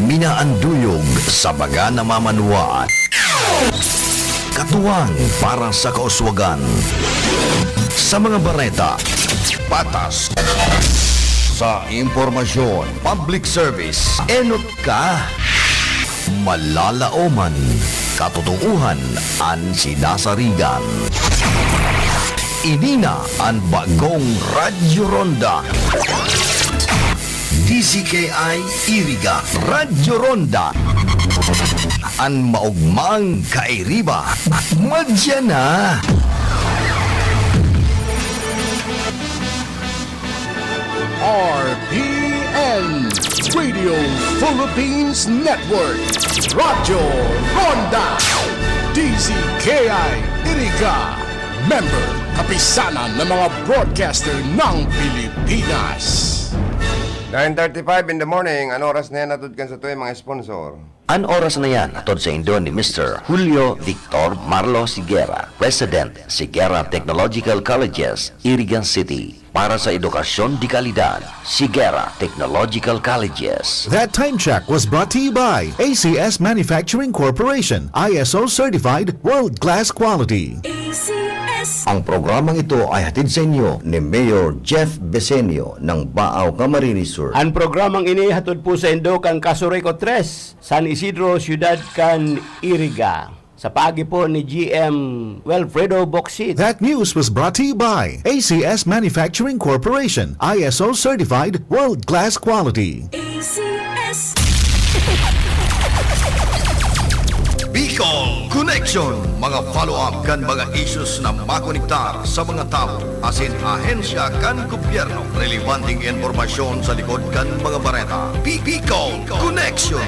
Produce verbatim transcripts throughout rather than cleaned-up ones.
Minaanduyog sa baga na mamanwaan. Katuwang para sa kauswagan. Sa mga bareta, patas. Sa impormasyon, public service, enot ka. Malalaoman, katotoohan an sinasarigan. Ini na an bagong Radyo Ronda. D C K I Iriga, Radyo Ronda. An maogmang kairiba, madya na. R P N, Radio Philippines Network, Radyo Ronda, D C K I Iriga, member, kapisanan ng mga broadcaster ng Pilipinas. Nine thirty-five in the morning, an oras na yan, hatod kan satuyang mga sponsor. An oras na yan, hatod saindo ni Mister Julio Victor Marlo Siguera, President, Siguera Technological Colleges, Iriga City. Para sa edukasyon de kalidad, Siguera Technological Colleges. That time check was brought to you by A C S Manufacturing Corporation, I S O certified, world-class quality. A C S. Ang programang ito ay hatid sa inyo ni Mayor Jeff Besenio ng Baaw, Camarines Sur. An programang ini hatod po sa indo kan Casureco tres, San Isidro, Siyudad kan Iriga. Sa paagi po ni G M Wilfredo Bocsit. That news was brought to you by A C S Manufacturing Corporation, I S O certified, world-class quality. A C S. Bicol Connection, mga follow-up kan mga issues na makonektar sa mga tawo asin ahensya kan gobyerno. Relebanteng impormasyon sa likod kan mga bareta. Bi-, Bicol Connection.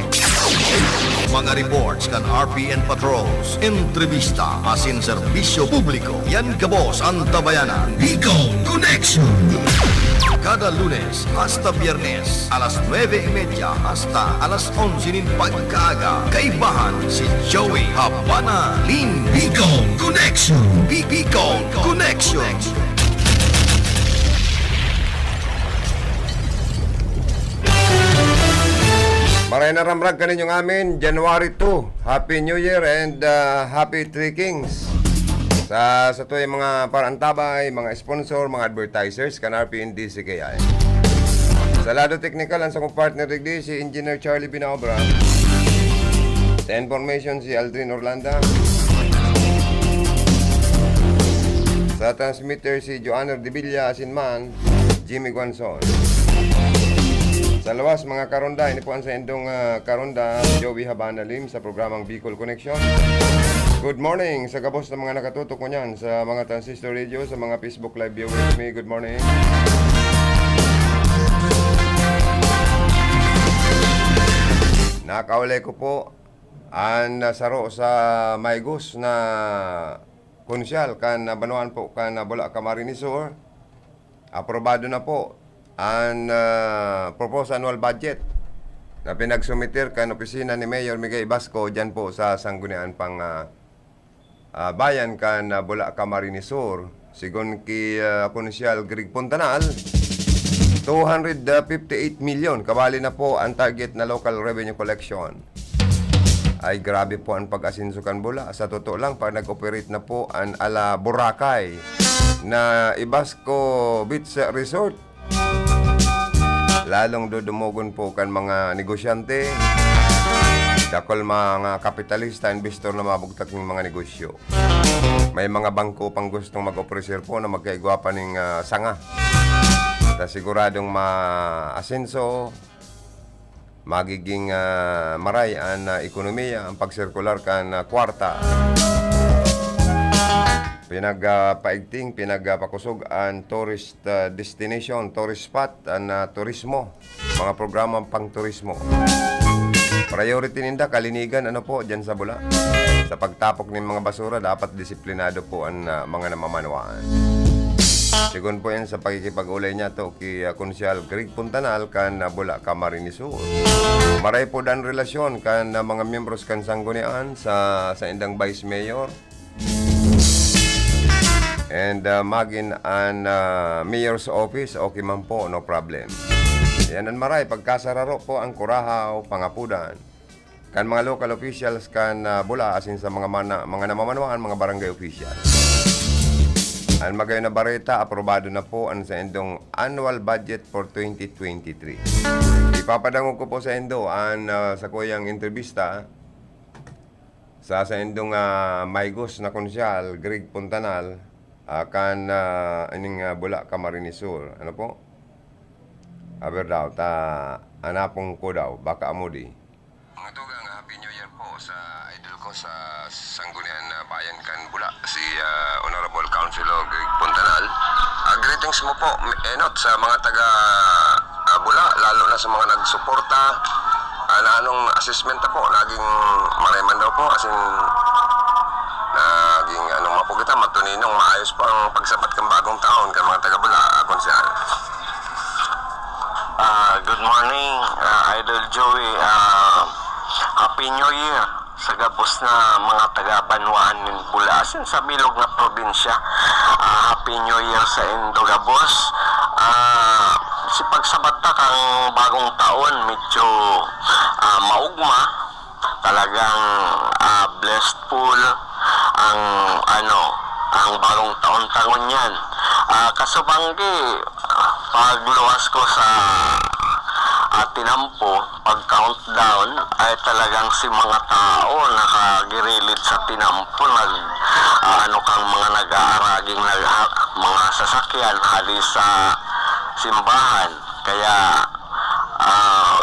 Mga reports kan R P N patrols, entrevista asin serbisyo publiko. Yan gabos an tabayanan. Bicol Connection. Kada Lunes hasta Biyernes, alas nuebe y media hasta alas onse nin pagkaaga. Kaibahan si Joey Habana nin Bicol Connection. Bi-, Bicol Connection. Maray na ramrag kaninyong amin, January two. Happy New Year and, ah, Happy Three Kings. Sa, sa tuwing mga parantabay, mga sponsor, mga advertisers, kan R P N D C K I. Sa lado teknikal, ang sakong partner digdi, si Engineer Charlie Binaobra. Sa information, si Aldrin Orlanda. Sa transmitter, si Joanner Debilla, asin man, Jimmy Guanzon. Sa lawas, mga karonda, ini po ang saindong, ah, karonda, Joey Habana Lim, sa programang Bicol Connection. Good morning sa gabos na mga nakatutok ngunyan sa mga transistor radio, sa mga Facebook Live viewers. May good morning. Nakaulay ko po an, ah, saro sa maigos na konsyal kan, ah, banwaan po kan, ah, Bula, Camarines Sur. Aprobado na po an, ah, proposed annual budget na pinagsumiter kan opisina ni Mayor Miguel Ibasco diyan po sa Sanggunian pang, ah, ah, bayan kan, ah, Bula, Camarines Sur. Sigon ki, ah, Konsyal Greg Puntanal, two hundred fifty-eight million, kabali na po ang target na local revenue collection. Ay, grabe po ang pag-asenso kan Bula. Sa totoo lang, pag nag-operate na po ang ala Boracay na Ibasco Beach Resort, lalong dodumugon po kan mga negosyante, dakul mga kapitalista, investor na mabugtak ning mga negosyo. May mga bangko pang gustong mag-ofrecer po na magkaigwa pa ning, ah, sanga. Ta siguradong maasenso, magiging, ah, maray an, ah, ekonomiya, ang pagsirkular kan, ah, kwarta. Pinag, ah, paigting, pinag, ah, pakusog an tourist, ah, destination, tourist spot, an, ah, turismo, mga programa pang turismo. Priority ninda, kalinigan, ano po, dyan sa Bula. Sa pagtapok nin mga basura, dapat disiplinado po an, ah, mga namamanwaan. Sigon po yan sa pakikipag-ulay niya to ki, ah, Konsyal Greg Puntanal kan, ah, Bula, Camarines Sur. Maray po dan relasyon kan, ah, mga miyembros kan Sanggunian sa, sa indang Vice Mayor. And, ah, magin an, ah, Mayor's Office, okay man po, no problem. Yan an maray, pagkasararo po ang Curaçao, Pangapudan, kan mga local officials kan, ah, Bula, asin sa mga mana-, mga namamanwaan, mga barangay official. An magayon na bareta, aprobado na po an saindong annual budget for twenty twenty-three. Ipapadangog ko po saindo an, ah, sakuyang entrevista sa saindong, ah, maigos na Konsehal, Greg Puntanal, ah, kan, ah, ining, ah, Bula, Camarines Sur. Ano po? Aber daw, ta anapon ko daw, baka amo di. Mga tugang, Happy New Year po sa idol ko sa Sangguniang, ah, Bayan kan Bula, si, ah, Honorable Councilor Greg Puntanal. Ah, greetings mo po, Enot, sa mga taga, ah, Bula, lalo na sa mga nagsuporta. Ah, na anong assessment na po, naging maray man daw po, as in, naging ano man po kita, matuninong, maayos po ang pagsabat kan bagong taon kan mga taga Bula, ah, Konsehal. Ah, good morning, ah, Idol Joey. Ah, Happy New Year sa gabos na mga taga-banwaan nin Bula, asin sa bilog na probinsya. Ah, Happy New Year saindo gabos. Ah, si pagsabat ta kan bagong taon, medyo, ah, maugma. Talagang, ah, blessful ang, ano, ang bagong taon ta ngunyan. Ah, kasubanggi, pagluwas ko sa, ah, tinampo, pag-countdown, ay talagang si mga tao nakagirilid sa tinampo, nag, ah, ano kang mga nag-aaraging nag-, mga sasakyan hali sa simbahan. Kaya, ah,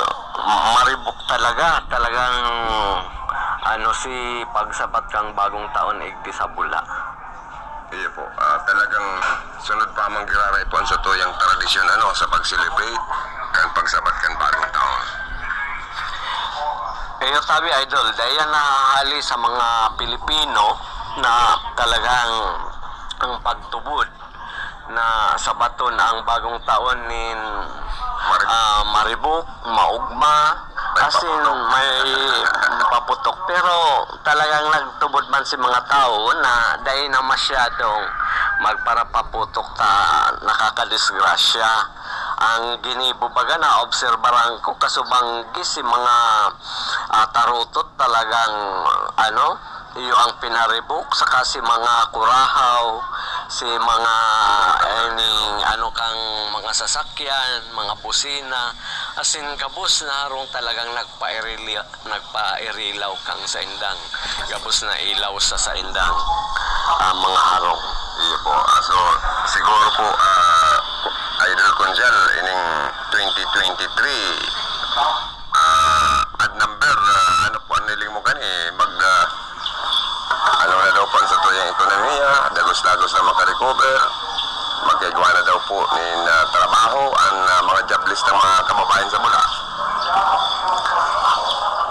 maribok talaga, talagang, ano, si pagsabat kan bagong taon igdi sa Bula. Iyo po, ah, talagang sunod pa man giraray po an satuyang tradisyon, ano, sa pag-celebrate kan pagsabat kan bagong taon. Iyo tabi, Idol, dai yan nahahali sa mga Pilipino na talagang ang pagtubod na sabaton ang bagong taon nin, ah, maribok, maugma, asin may paputok. Pero talagang nagtubod man si mga tawo na dai na masyadong magparapaputok ta nakakadisgrasya. Ang ginibo baga naobserbaran ko, kasubanggi si mga, ah, tarutot talagang, ano, iyo ang pinaribok, saka si mga kurahaw, si mga, eh, ning ano kang mga sasakyan, mga busina, asin gabos na harong talagang nagpairili-, nagpairilaw kang saindang, gabos na ilaw sa saindang, ah, mga harong. Iyo po. Ah, so, siguro po, ah, Idol Kunjal, ining twenty twenty-three, ah, odd number, ah, ano po ang niling mo kani? Mag, ah, ano na daw po ang satuyang ekonomiya, dagos-dagos na makarecover, magkaigwa na daw po nin, ah, trabaho ang, ah, mga jobless na mga kababayan sa Bula.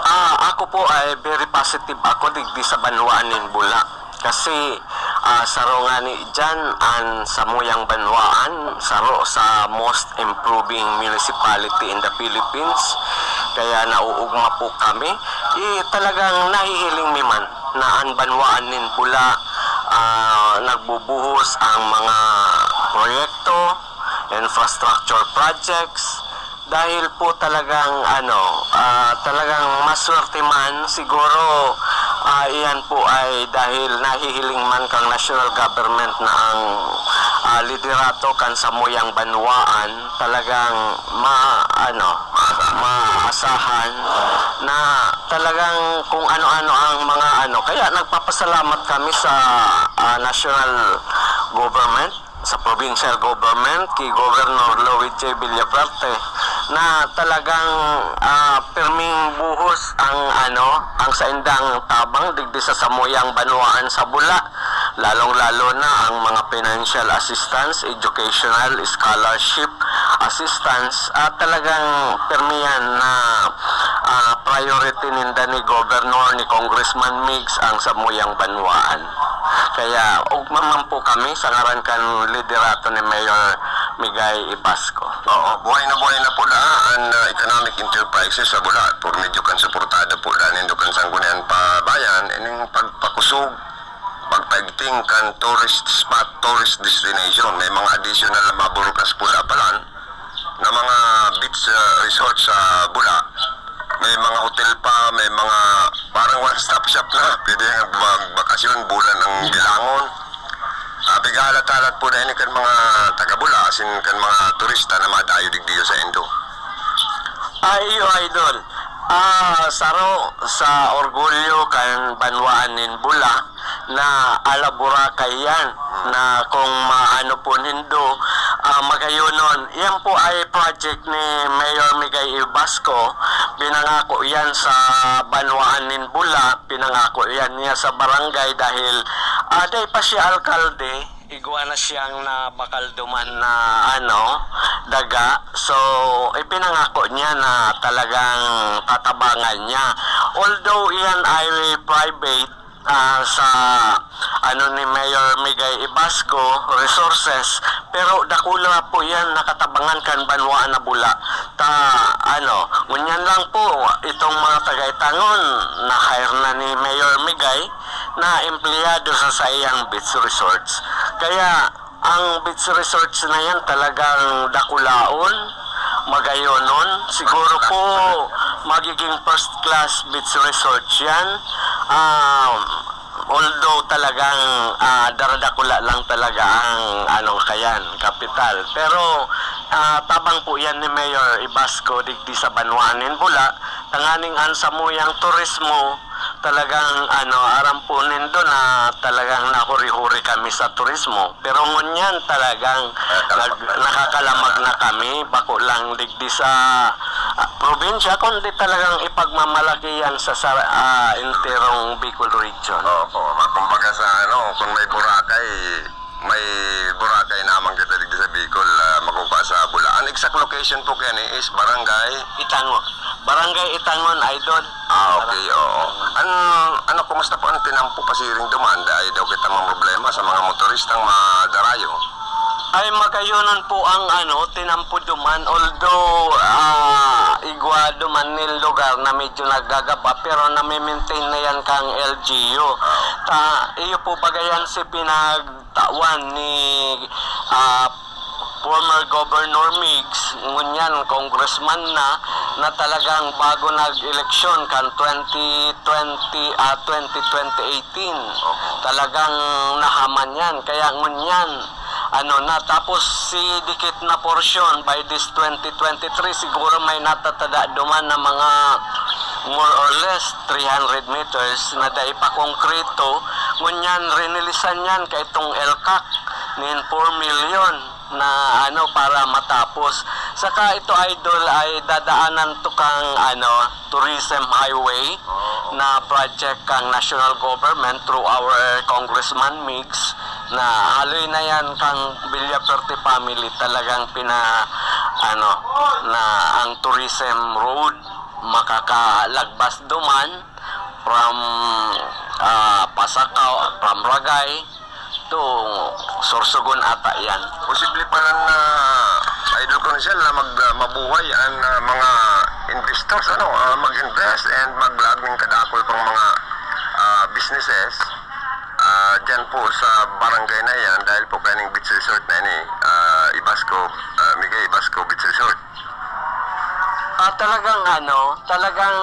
Ah, ako po ay very positive ako digdi sa banwaan nin Bula. Kasi, ah, saro ngani diyan an samuyang banwaan, saro sa most improving municipality in the Philippines. Kaya nauugma po kami. Eh, talagang nahihiling mi man na an banwaan nin Bula, ah, nagbubuhos ang mga proyekto, infrastructure projects, dahil po talagang, ano, ah, talagang maswerte man siguro, ah, iyan po ay dahil nahihiling man kang national government na ang, ah, liderato kan samuyang banwaan talagang ma-, ano, maasahan na talagang kung ano-ano ang mga ano. Kaya nagpapasalamat kami sa, ah, national government, sa provincial government, ki Governor Louie J Villafuerte, na talagang, ah, pirming buhos ang, ano, ang saindang tabang digdi sa samuyang banwaan sa Bula, lalong-lalo na ang mga financial assistance, educational scholarship assistance, at talagang pirmi yan na, ah, priority ninda ni Governor, ni Congressman Migs ang samuyang banwaan. Kaya ugma man po kami sa ngaran kan liderato ni Mayor Migay Ibasco. Oo, buhay na buhay na po na ang, ah, economic enterprises sa Bula. Por medyo kan suportado po na nindo kan Sangguniang Pabayan, ining pagpakusog, pagpaigting kan tourist spot, tourist destination. May mga additional na maburukas po na palan. na mga beach, ah, resort sa Bula. May mga hotel pa, may mga parang one-stop shop na. Pwede nga magbakasyon, bulan ang bilangon. Ah, pighahalat-halat po na ini kan mga taga-Bula, asin kan mga turista na madayo digdiyo sa Indo. Ah, iyo, idol. Ah, saro sa orgulyo kan banwaan nin Bula na ala Boracay yan, na kung maano po nindo, ah, magayonon. Yan po ay project ni Mayor Migay Ibasco. Pinangako yan sa banwaan nin Bula, pinangako yan niya sa barangay dahil, ah, dai pa siya alkalde, igwa na siyang nabakal duman na, ano, daga. So, ipinangako niya na talagang tatabangan niya. Although iyan ay private, ah, sa ano ni Mayor Migay Ibasco, resources, pero dakula po iyan na katabangan kan banwaan na Bula. Ta, ano, ngunyan lang po, itong mga taga-Itangon, na-hire na ni Mayor Migay na empleyado sa saiyang beach resorts. Kaya, ang beach resorts na yan talagang dakulaon, magayonon. Siguro po, magiging first class beach resort yan. Ah, although talagang, ah, daradakula lang talaga ang, ano, kayan, kapital. Pero, ah, tabang po yan ni Mayor Ibasco digdi sa banwaan nin Bula, tanganing an samuyang turismo, talagang, ano, aram po nindo na talagang nahuri-huri kami sa turismo. Pero ngunyan talagang nag-, nakakalamag na kami, bako lang digdi sa, ah, probinsya, kundi talagang ipagmamalaki yan sa, sa, ah, enterong Bicol region. Opo, kumbaga sa ano, kung may Boracay, may Boracay naman kita digdi sa Bicol, ah, makukuha sa Bula. Ang exact location po kani is Barangay Itangon. Barangay Itangon, Idol. Ah, okay, oo. An-, ano, kumusta po ang tinampo pasiring duman? Dai daw kita mamroblema sa mga motoristang madarayo. Ay, magayonon po ang, ano, tinampo duman. Although, ah, igwa duman nin lugar na medyo nagagaba, pero nami-maintain na yan kang L G U. Ta, iyo po baga yan si pinagtawan ni, ah, former Governor Migs, ngunyan congressman na, na talagang bago nag-eleksyon kan twenty twenty, ah, twenty twenty eighteen. Talagang nahaman yan. Kaya ngunyan, ano na, tapos si dikit na porsyon, by this twenty twenty-three, siguro may natatada duman na mga more or less three hundred meters na dai pa konkreto. Ngunyan, rinilisan yan kaitong ELCAC nin four million na ano, para matapos. Saka ito, Idol, ay dadaanan to kang, ano, tourism highway na project kang national government through our Congressman Migs, na haloy na yan kang Villafuerte family, talagang pina, ano, na ang tourism road makakalagbas duman from, ah, Pasacao, from Ragay, to Sorsogon ata yan. Posible pala na, Idol Consel, na mag-, ah, mabuhay ang, ah, mga investors, ano, ah, mag-invest and maglaag nin kadakul pang mga, ah, businesses, ah, dyan po sa barangay na yan dahil po kaning beach resort na ini, ah, Ibasco, ah, Migay Ibasco Beach Resort. Ah, talagang ano, talagang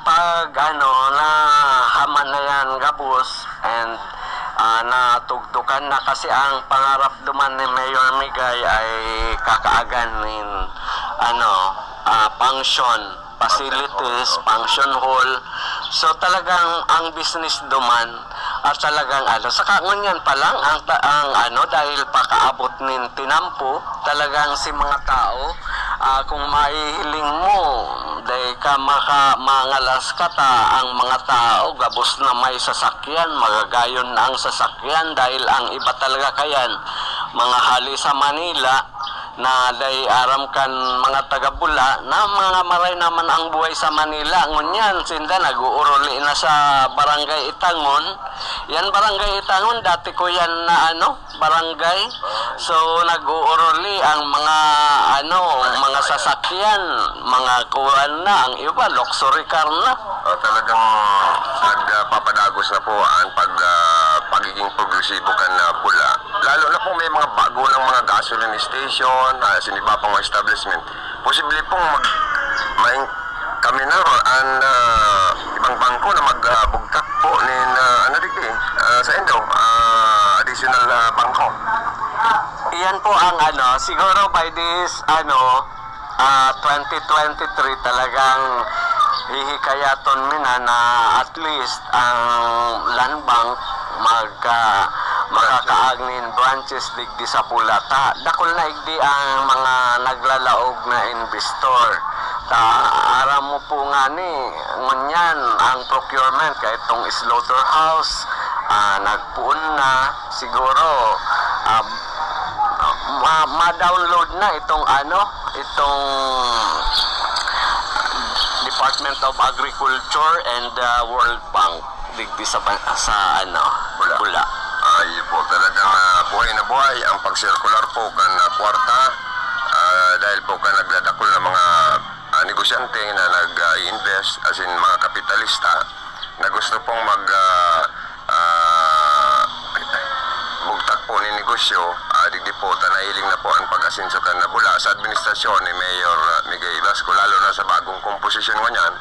pag ano, nahaman na yan gabos and, ah, natugtukan na kasi ang pangarap duman ni Mayor Migay ay kakaagan nin ano, ah, function facilities, function hall. So talagang ang business duman at talagang ano, saka ngunyan pa lang ang ta-, ang ano, dahil pakaabot nin tinampo, talagang si mga tao, ah, kung mahihiling mo, dai ka maka-, mangalas ka ta, ang mga tao gabos na may sasakyan, magagayon na ang sasakyan dahil ang iba talaga kayan, mga hali sa Manila, na dai aram kan mga taga-Bula na mga maray naman ang buhay sa Manila. Ngunyan, sinda nag-uuruli na sa Barangay Itangon. Yan, Barangay Itangon, dati ko yan na ano, barangay. So, nag-uuruli ang mga, ano, mga sasakyan, mga kuwan na, ang iba, luxury car na. Ah, talagang nagpapadagos na po ang pag-, ah, pagiging progresibo kan, ah, Bula. Lalo na po may mga bago ng mga gasoline station, ah, sa iba pang mga establishment. Posible pong mag-, main-, kami na or an, ah, ibang bangko na mag, ah, bugtak po nin, ah, ano digdi, ah, sa indo, ah, additional, ah, bangko. Iyan po ang ano, siguro by this, ano, ah, twenty twenty-three, talagang hihikayaton mi na, na at least ang Land Bank magka-, makakaag nin branches digdi sa Bulata. Dakul na igdi ang mga naglalaog na investor. Ta, aram mo po ngani, ngunyan ang procurement, kaya itong slaughterhouse, ah, nagpoon na, siguro, ah, ma-, ma-download na itong ano, itong Department of Agriculture and, ah, World Bank digdi sa ban-, sa ano, Bula. Bula. Ah, yun po, talagang, ah, buhay na buhay ang pagsirkular po kan, ah, kwarta, ah, dahil po kan nagdadakul na mga, ah, negosyante na nag, ah, i-invest, as in, mga kapitalista, na gusto pong mag, ah, ah, bugtak po ni negosyo, ah, digdi po ta nahiling na po ang pag-asenso kan Bula sa administrasyon ni Mayor, ah, Miguel Velasco, lalo na sa bagong komposisyon ngunyan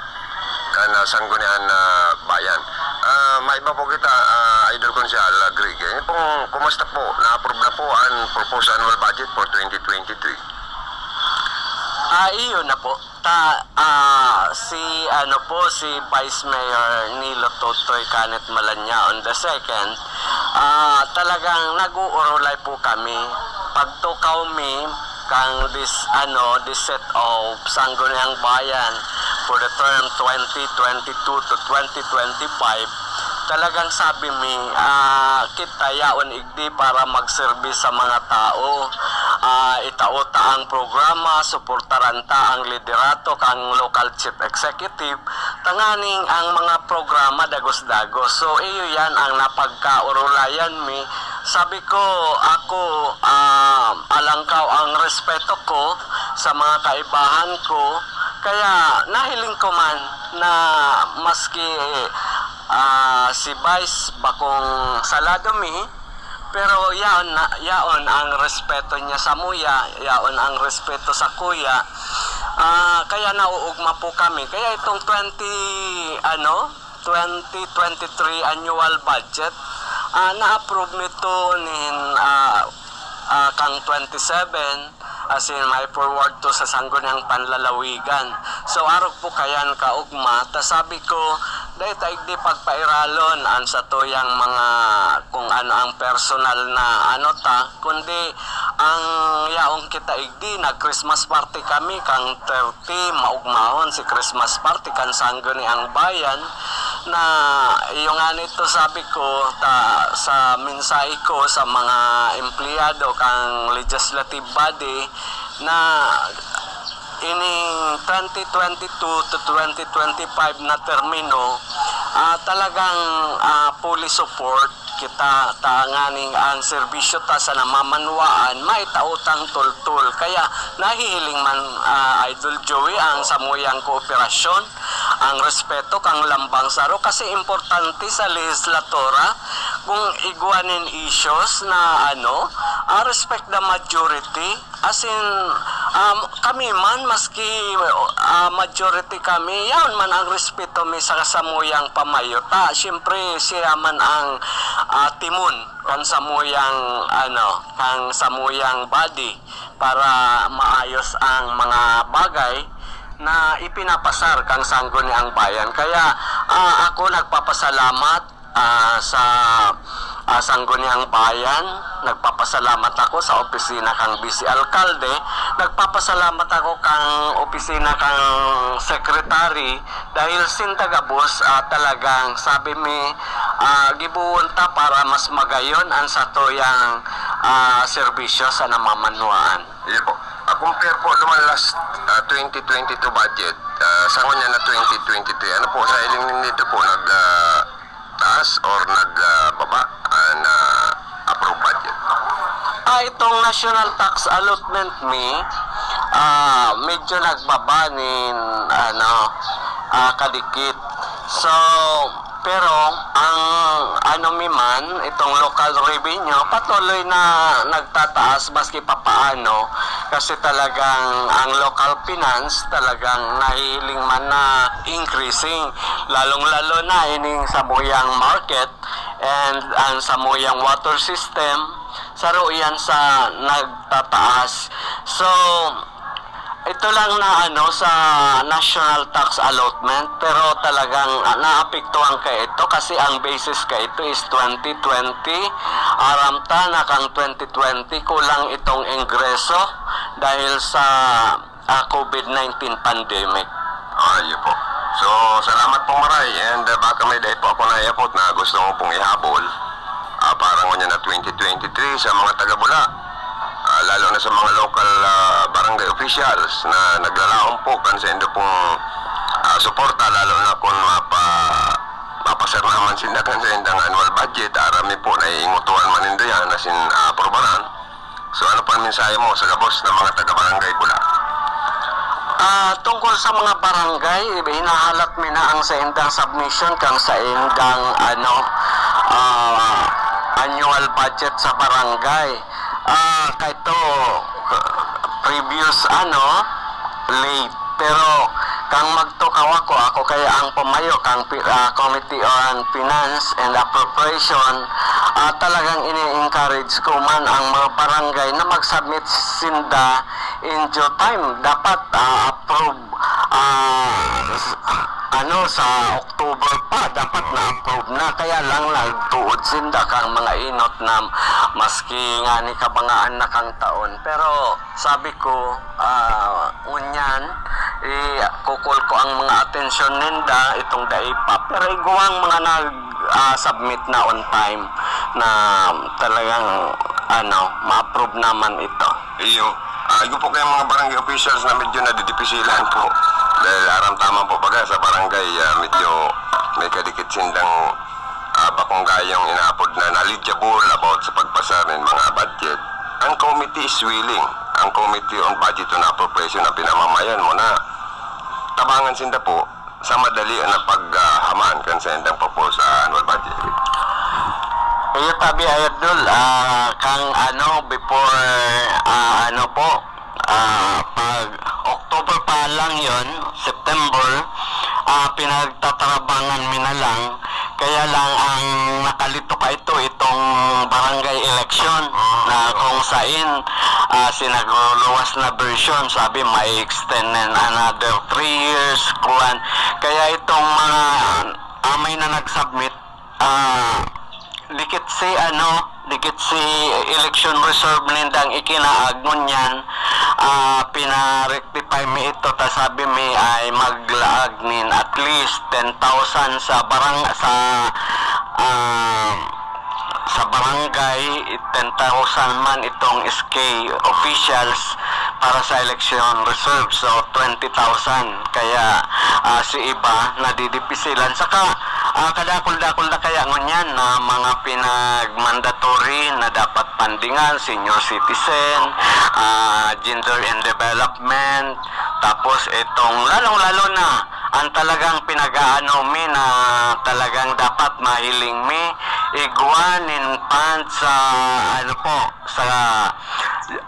kan, ah, Sangguniang, ah, Bayan. Ah, may iba po kita, ah, Idol Konsehal, ah, Greg. Yun pong, kumusta po? Na-approve na po ang proposed annual budget for twenty twenty-three? Ah, iyo na po. Ta, ah, si, ano po, si Vice Mayor Nilo Totoy Kanet Malanyaon the second, ah, talagang nag-uurulay po kami. Pagtukaw mi kang this, ano, this set of Sangguniang Bayan for the term twenty twenty-two to twenty twenty-five, talagang sabi mi, ah, kita yaon igdi para magserbi sa mga tao. Ah, itao ta ang programa, suportaran ta ang liderato kang local chief executive, tanganing ang mga programa dagos-dagos. So, iyo yan ang napagkaurulayan mi. Sabi ko, ako, ah, alangkaw ang respeto ko sa mga kaibahan ko. Kaya nahiling ko man na maski, ah, si Vice bakong salado mi, pero yaon na, yaon ang respeto niya samuya, yaon ang respeto sakuya. Ah, kaya nauugma po kami. Kaya itong twenty, ano, twenty twenty-three annual budget, ah, na-approve mi to nin, ah, ah, kang twenty-seven, as in, may forward to sa Sangguniang Panlalawigan. So, arog po kayan kaugma, ta sabi ko, dai ta igdi pagpairalon an satuyang mga kung ano ang personal na ano ta, kundi ang yaon kita igdi, nag-Christmas party kami kang thirty, maugmahon si Christmas party kan Sangguniang Bayan, na iyo nga nito sabi ko ta, sa mensahe ko sa mga empleyado kang legislative body na ining twenty twenty-two to twenty twenty-five na termino, ah, talagang, ah, fully support kita tanganing ang serbisyo ta sa namamanwaan maitao tang tultol. Kaya nahihiling man, ah, Idol Joey, ang samuyang kooperasyon, ang respeto kang lambang saro, kasi importante sa lehislatura kung igwa nin issues na ano, ah, respect the majority. As in, um, kami man, maski, ah, majority kami, yaon man ang respeto mi sa samuyang pamayo. Ta, siyempre, siya man ang, ah, timon kan samuyang, ano, kan samuyang body para maayos ang mga bagay na ipinapasar kan Sangguniang Bayan. Kaya, ah, ako nagpapasalamat ah, sa, ah, Sangguniang Bayan. Nagpapasalamat ako sa opisina kang Vice Alkalde. Nagpapasalamat ako kang opisina kang Secretary dahil sinda gabos, ah, talagang sabi mi, ah, gibohon ta para mas magayon ang satuyang, ah, serbisyo sa namamanwaan. Iyo po. Ah, compare po naman last, ah, twenty twenty-two budget, ah, sa ngunyan na twenty twenty-three, ano po, sa hiling ninyo po, nag, ah, taas or nag, ah, baba, ah, na approve budget? Ah, itong national tax allotment mi, ah, medyo nagbaba nin, ano, ah, kadikit. So, Pero ang ano mi man, itong local revenue, patuloy na nagtataas maski papaano kasi talagang ang local finance talagang nahihiling man na increasing, lalong-lalo na ining samuyang market and ang samuyang water system, saro yan sa nagtataas. So, ito lang na ano sa national tax allotment, pero talagang, ah, naapektuhan ka ito kasi ang basis ka ito is twenty twenty. Aram ta na kang twenty twenty, kulang itong ingreso dahil sa, ah, covid nineteen pandemic. Ayo po. So, salamat po, Maray. And, ah, baka may dai po ako naiyapot na gusto mo pong ihabol. Ah, parang ngunyan na twenty twenty-three sa mga taga-Bula. Ah, lalo na sa mga local, ah, barangay officials na naglalaom po kan sa indo pong, ah, suporta, lalo na kung mapa-, mapasar naman sinda kan sa indang annual budget, aram mi po, naiingutuhan man nindo yan, asin, ah, aprobaran. So, ano pa ang mensahe mo sa gabos na mga taga-barangay Bula? Ah, tungkol sa mga barangay, hinahalat mi na ang saindang submission kang saindang, ano, ah, annual budget sa barangay. Ah, kaito, previous, ano, late. Pero kang magtukaw ako, ako kaya ang pumayo kang pi-, ah, Committee on Finance and Appropriation. Ah, talagang ini-encourage ko man ang mga barangay na mag-submit sinda in due time. Dapat, ah, approve, ah, s-, ano, sa October pa, dapat na-approve na. Kaya lang nagtuod sinda kang mga inot na maski ngani kabangaan na kang taon. Pero sabi ko, ah, ngunyan, i-call ko ang mga atensyon ninda, itong dai pa. Pero igwang mga nag, ah, submit na on time na talagang, ano, ma-approve naman ito. Iyo. Ah, igo po kayong mga barangay officials na medyo nadidipisilan po. Dahil aram taman po baga sa barangay, ah, medyo may kadikit sindang, ah, bakong gayong inaapod na knowledgeable about sa pagpasa ng mga budget. Ang committee is willing. Ang Committee on Budget and Appropriation na pinamamayan mo na tabangan sinda po sa madali na paghahaman kan sa indang proposed, ah, annual budget. Iyo tabi, Idol, ah, kang ano, before, ah, ano po, ah, pag October pa lang yon, September, ah, pinagtatarabangan mi na lang. Kaya lang ang nakalito ka ito, itong barangay election na kung sain, ah, sinagluluwas na version, sabi may extend and another three years, kuwan. Kaya itong mga amay na nag-submit, ah, dikit si ano, dikit si election reserve nindang ikinaag ngunyan, ah, pina-rectify mi ito, ta sabi mi ay maglaag nin at least ten thousand sa barang-, sa, ah, sa barangay, ten thousand man itong S K officials para sa election reserve. So, twenty thousand. Kaya, ah, si iba nadidipisilan. Saka, ah, kadakul-dakul na kaya ngunyan na mga pinag-mandatory na dapat pandingan, senior citizen, ah, gender and development, tapos itong lalong-lalo na ang talagang pinag-aano mi na talagang dapat mahiling mi, igwa nin fund sa, ano po, sa,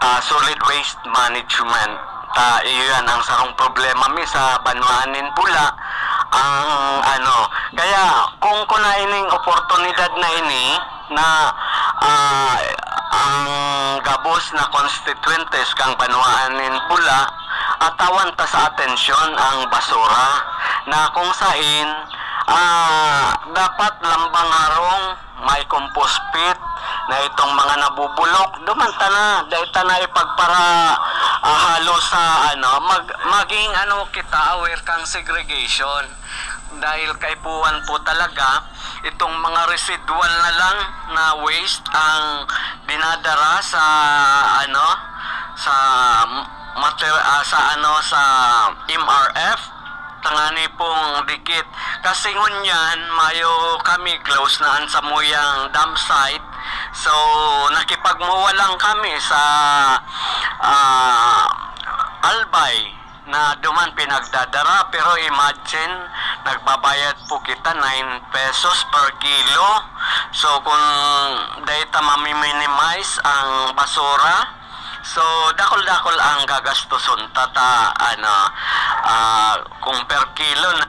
ah, solid waste management. Ta, iyo yan ang sarong problema mi sa banwaan nin Bula. Ang ano, kaya kung kunain ning oportunidad na ini, na, ah, ang gabos na konstituyentes kan banwaan nin Bula, atawan ta sa atensyon ang basura na kung sain, ah, dapat lambang harong, may compost pit na itong mga nabubulok, duman ta na, dai ta na ipagpara-, ah, halo sa ano, mag-, maging ano kita, aware kang segregation. Dahil kaipuhan po talaga, itong mga residual na lang na waste ang dinadara sa, ano, sa mater-, ah, sa, ano, sa M R F, tangani pong dikit. Kasi ngunyan, mayo kami close na an samuyang dump site. So, nakipagmuwa lang kami sa, ah, Albay na duman pinagdadara. Pero imagine, Nagbabayad po kita nine pesos per kilo. So, kung dai ta mami-minimize ang basura, so, dakul-dakul ang gagastoson ta, ta, ano, ah, kung per kilo na.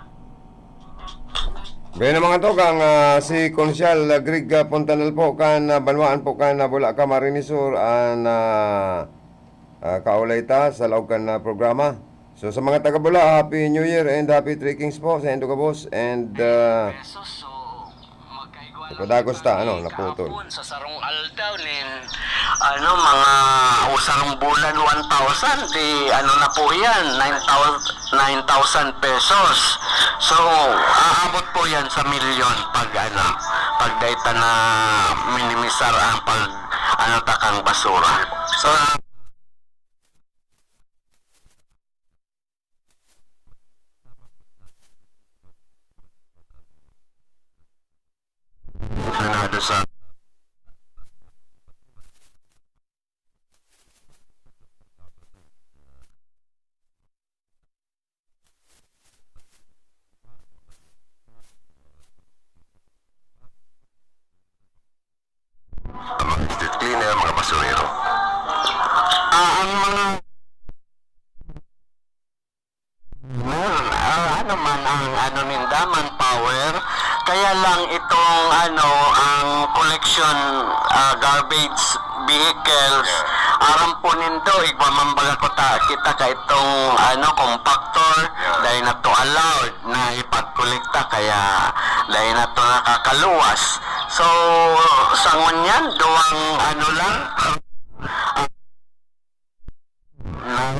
Gaya ng mga tugang, ah, si Konsyal, ah, Greg, ah, Puntanal po, kan, ah, banwaan po kan, ah, Bula, Camarines Sur, an, ah, ah, kaulay ta sa laog kan, ah, programa. So, sa mga taga Bula, Happy New Year and Happy Three Kings po sa indo gabos and, ah, ipadagos ta, ano, naputol. Sa sarong aldaw nin, ano, mga usang bulan, one thousand, di, ano na po yan, nine thousand, nine thousand pesos. So, aabot po yan sa milyon pag, ano, pag data na minimisar ang pag, ano, takang basura. So, Senado sa Mga street cleaner, mga basurero. Ah, ang mga, ah, ano man ang ano ninda, manpower, kaya lang itong ano, ang collection, ah, garbage vehicles, aram po nindo, igwa man baga ko ta, kita ka itong ano, compactor, dai na to allowed na ipagkolekta, kaya dai na to nakakaluwas. So, sa ngunyan, duwang ano lang, na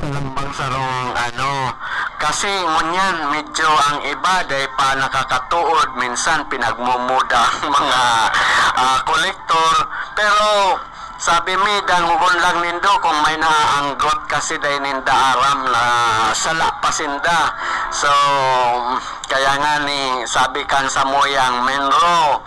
Lambang sarong ano, kasi ngunyan medyo ang iba dai pa nakakatuod, minsan pinagmumuda ang mga, ah, kolektor. Pero sabi mi, dangogon lang nindo kung may naanggot kasi dai ninda aram na sala pa sinda. So, kaya nga ni, sabi kan samuyang Menro,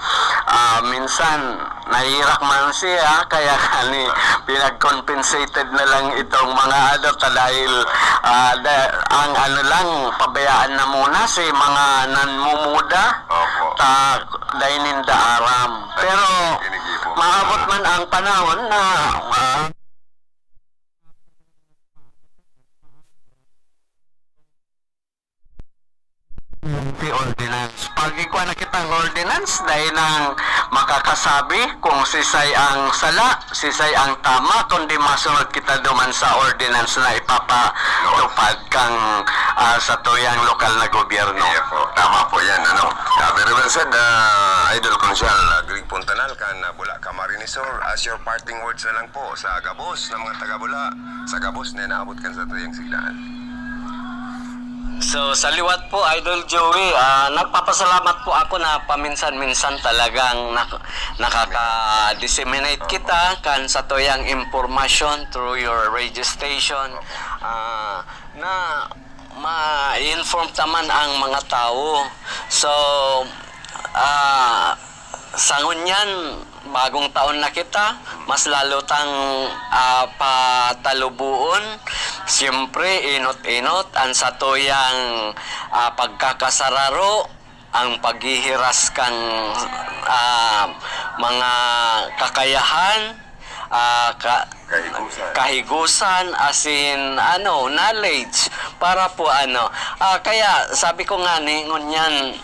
ah, minsan nahirak man siya, kaya nga ni, pinag-compensated na lang itong mga ano ta dahil, ah, da-, ang ano lang, pabayaan na muna si mga nanmumuda, Opo. ta dai ninda aram. Pero Ginigipon. maabot man ang panahon na, ah, Anti-ordinance. Pag igwa na kitang ordinance, dai nang makakasabi kung sisay ang sala, sisay ang tama, kundi masunod kita duman sa ordinance na ipapatupad kang, ah, satuyang lokal na gobyerno. Iya po. Tama po yan, ano. Ah, very well said, ah, Idol Konsyal, ah, Greg Puntanal, kan, ah, Bula, Camarines Sur. As your parting words na lang po sa gabos na mga taga-Bula, sa gabos na inaabot kan satuyang siglaan. So, sa liwat po, Idol Joey, ah, nagpapasalamat po ako na paminsan-minsan talagang nak-, nakaka-disseminate kita kan satuyang impormasyon through your radio station, ah, na ma-inform ta man ang mga tawo. So, ah, sa ngunyan, bagong taon na kita, mas lalo tang, ah, patalubuon. Siyempre, inot-inot ang satuyang, ah, pagkakasararo, ang paghihiras kan, ah, mga kakayahan, ah, ka-, Kahigusan. kahigusan, as in, ano, knowledge para po, ano. Ah, kaya sabi ko nga ni, ngunyan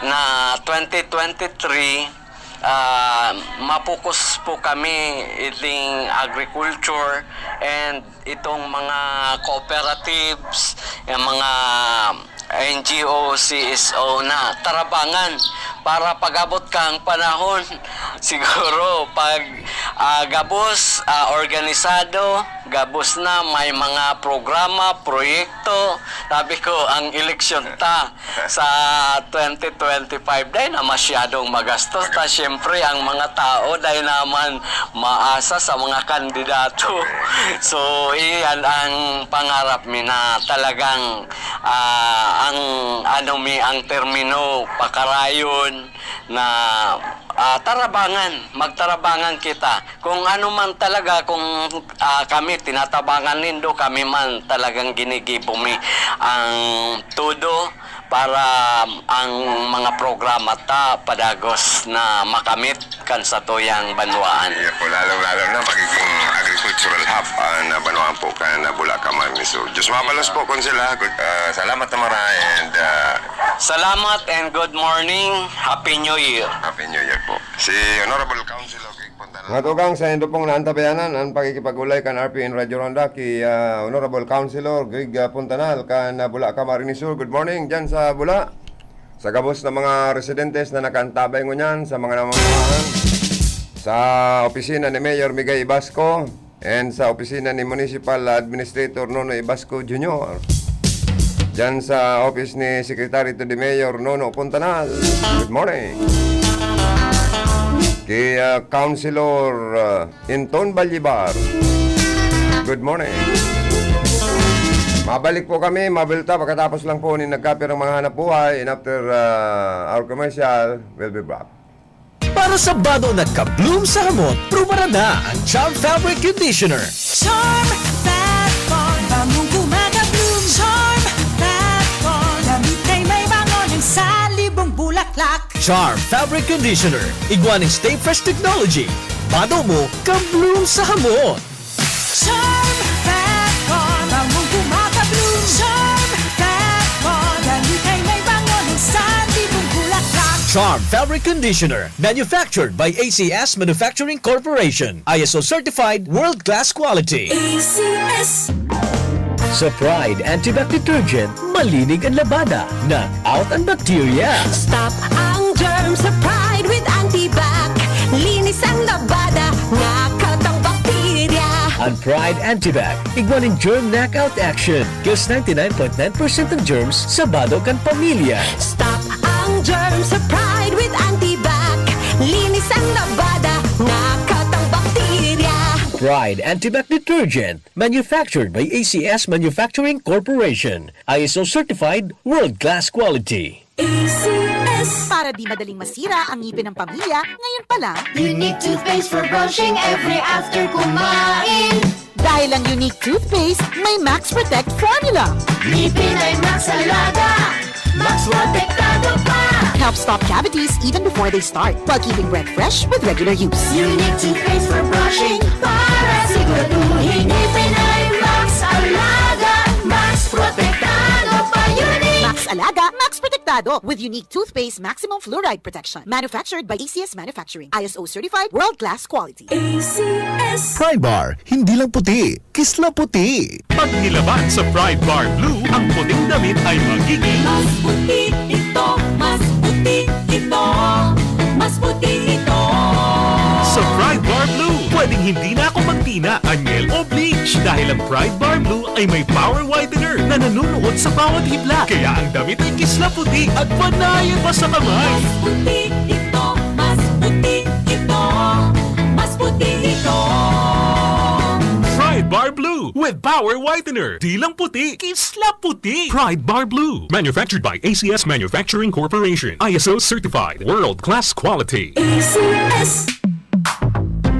na twenty twenty-three, ah, ma-focus po kami ining agriculture and itong mga cooperatives, yung mga N G O, C S O na tarabangan para pag-abot kang panahon, siguro pag, Ah, gabos, ah, organisado, gabos na may mga programa, proyekto. Sabi ko, ang eleksyon ta sa twenty twenty-five, dahil na masyadong magastos. Ta, siyempre, ang mga tao, dahil naman maasa sa mga kandidato. So, iyan ang pangarap mi na talagang, ah, ang, ano mi, ang termino, pakarayon, na, ah, tarabangan, magtarabangan kita. Kung ano man talaga, kung, ah, kami tinatabangan nindo, kami man talagang ginigibo mi ang todo para ang mga programa ta padagos na makamit kan satuyang banwaan. Iya po, lalong-lalo na magiging agricultural hub ang banwaan po kan Bulacan, Camarines Sur. Diyos mabalos po, Konsila. Good, ah, salamat na mara and, ah, Salamat and good morning. Happy New Year. Happy New Year po. Si Honorable Councilor Greg Fontanal. Mga tugang, saindo pong naantabayanan an pakikipag-olay kan R P N Radyo Ronda ki, ah, Honorable Councilor Greg, ah, Fontanal kan, ah, Bula, Camarines Sur. Good morning diyan sa Bula. Sa gabos na mga residentes na nakaantabay ngunyan, sa mga namamahan, sa opisina ni Mayor Migay Ibasco, and sa opisina ni Municipal Administrator Nonoy Ibasco Junior. Diyan sa office ni Secretary to the Mayor Nonoy Fontanal. Good morning. Kay, ah, Councilor, ah, Inton Balyibar. Good morning. Mabalik po kami, mabilta pagkatapos lang po ni nagkapirang mga hanap buhay. And after, ah, our commercial, we'll be back. Para sa bado na ka-bloom sa hamot, prubaran na ang Charm Fabric Conditioner. Charm Fat Bond, bangong gumagabloom. Charm Fat Bond, damit ay may bango ng salibong bulaklak. Charm Fabric Conditioner, igwa nin Stay Fresh Technology. Bado mo, ka-bloom sa hamot. Charm Fat Bond, bangong gumagabloom. Charm Fat Bond, damit ay may bango ng salibong bulaklak. Charm Fabric Conditioner, manufactured by A C S Manufacturing Corporation. I S O certified, world-class quality. A C S. Sa Pride Antibac Detergent, malinig an labada, knock out an bacteria. Stop ang germs sa Pride with Antibac. Linis ang labada, knock out ang bakterya. An Pride Antibac, igwa nin germ knockout action. Kills ninety-nine point nine percent ng germs sa bado kan pamilya. Stop ang germs sa Pride with Antibac. Linis ang labada, knock out ang bakterya. Pride Antibac Detergent, manufactured by A C S Manufacturing Corporation. I S O certified, world-class quality. A C S. Para di madaling masira ang ngipin ng pamilya, ngayon pa lang. Unique toothpaste for brushing every after kumain. Dahil ang Unique Toothpaste may Max Protect Formula. Ngipin ay Max Alaga, Max Protektado pa. Helps stop cavities even before they start, while keeping breath fresh with regular use. Unique toothpaste for brushing para siguraduhin ngipin ay Max Alaga, Max Protektado pa. Unique! Max Alaga, Max Protektado with Unique Toothpaste Maximum Fluoride Protection. Manufactured by A C S Manufacturing. I S O certified, world-class quality. A C S. Pride Bar, hindi lang puti, kisla puti. Pag nilaban sa Pride Bar Blue, ang puting damit ay magiging mas puti ito, mas puti ito, mas puti ito. Sa Pride Bar Blue, pwedeng hindi na ako magtina, anyel o bleach dahil ang Pride Bar Blue ay may power whitener na nanunuot sa bawat hibla. Kaya ang damit ay kisla puti at panayan pa sa kamay. Mas puti ito, mas puti ito, mas puti ito. Pride Bar Blue with Power Whitener. Di lang puti, kisla puti. Pride Bar Blue. Manufactured by A C S Manufacturing Corporation. I S O certified. World class quality. A C S.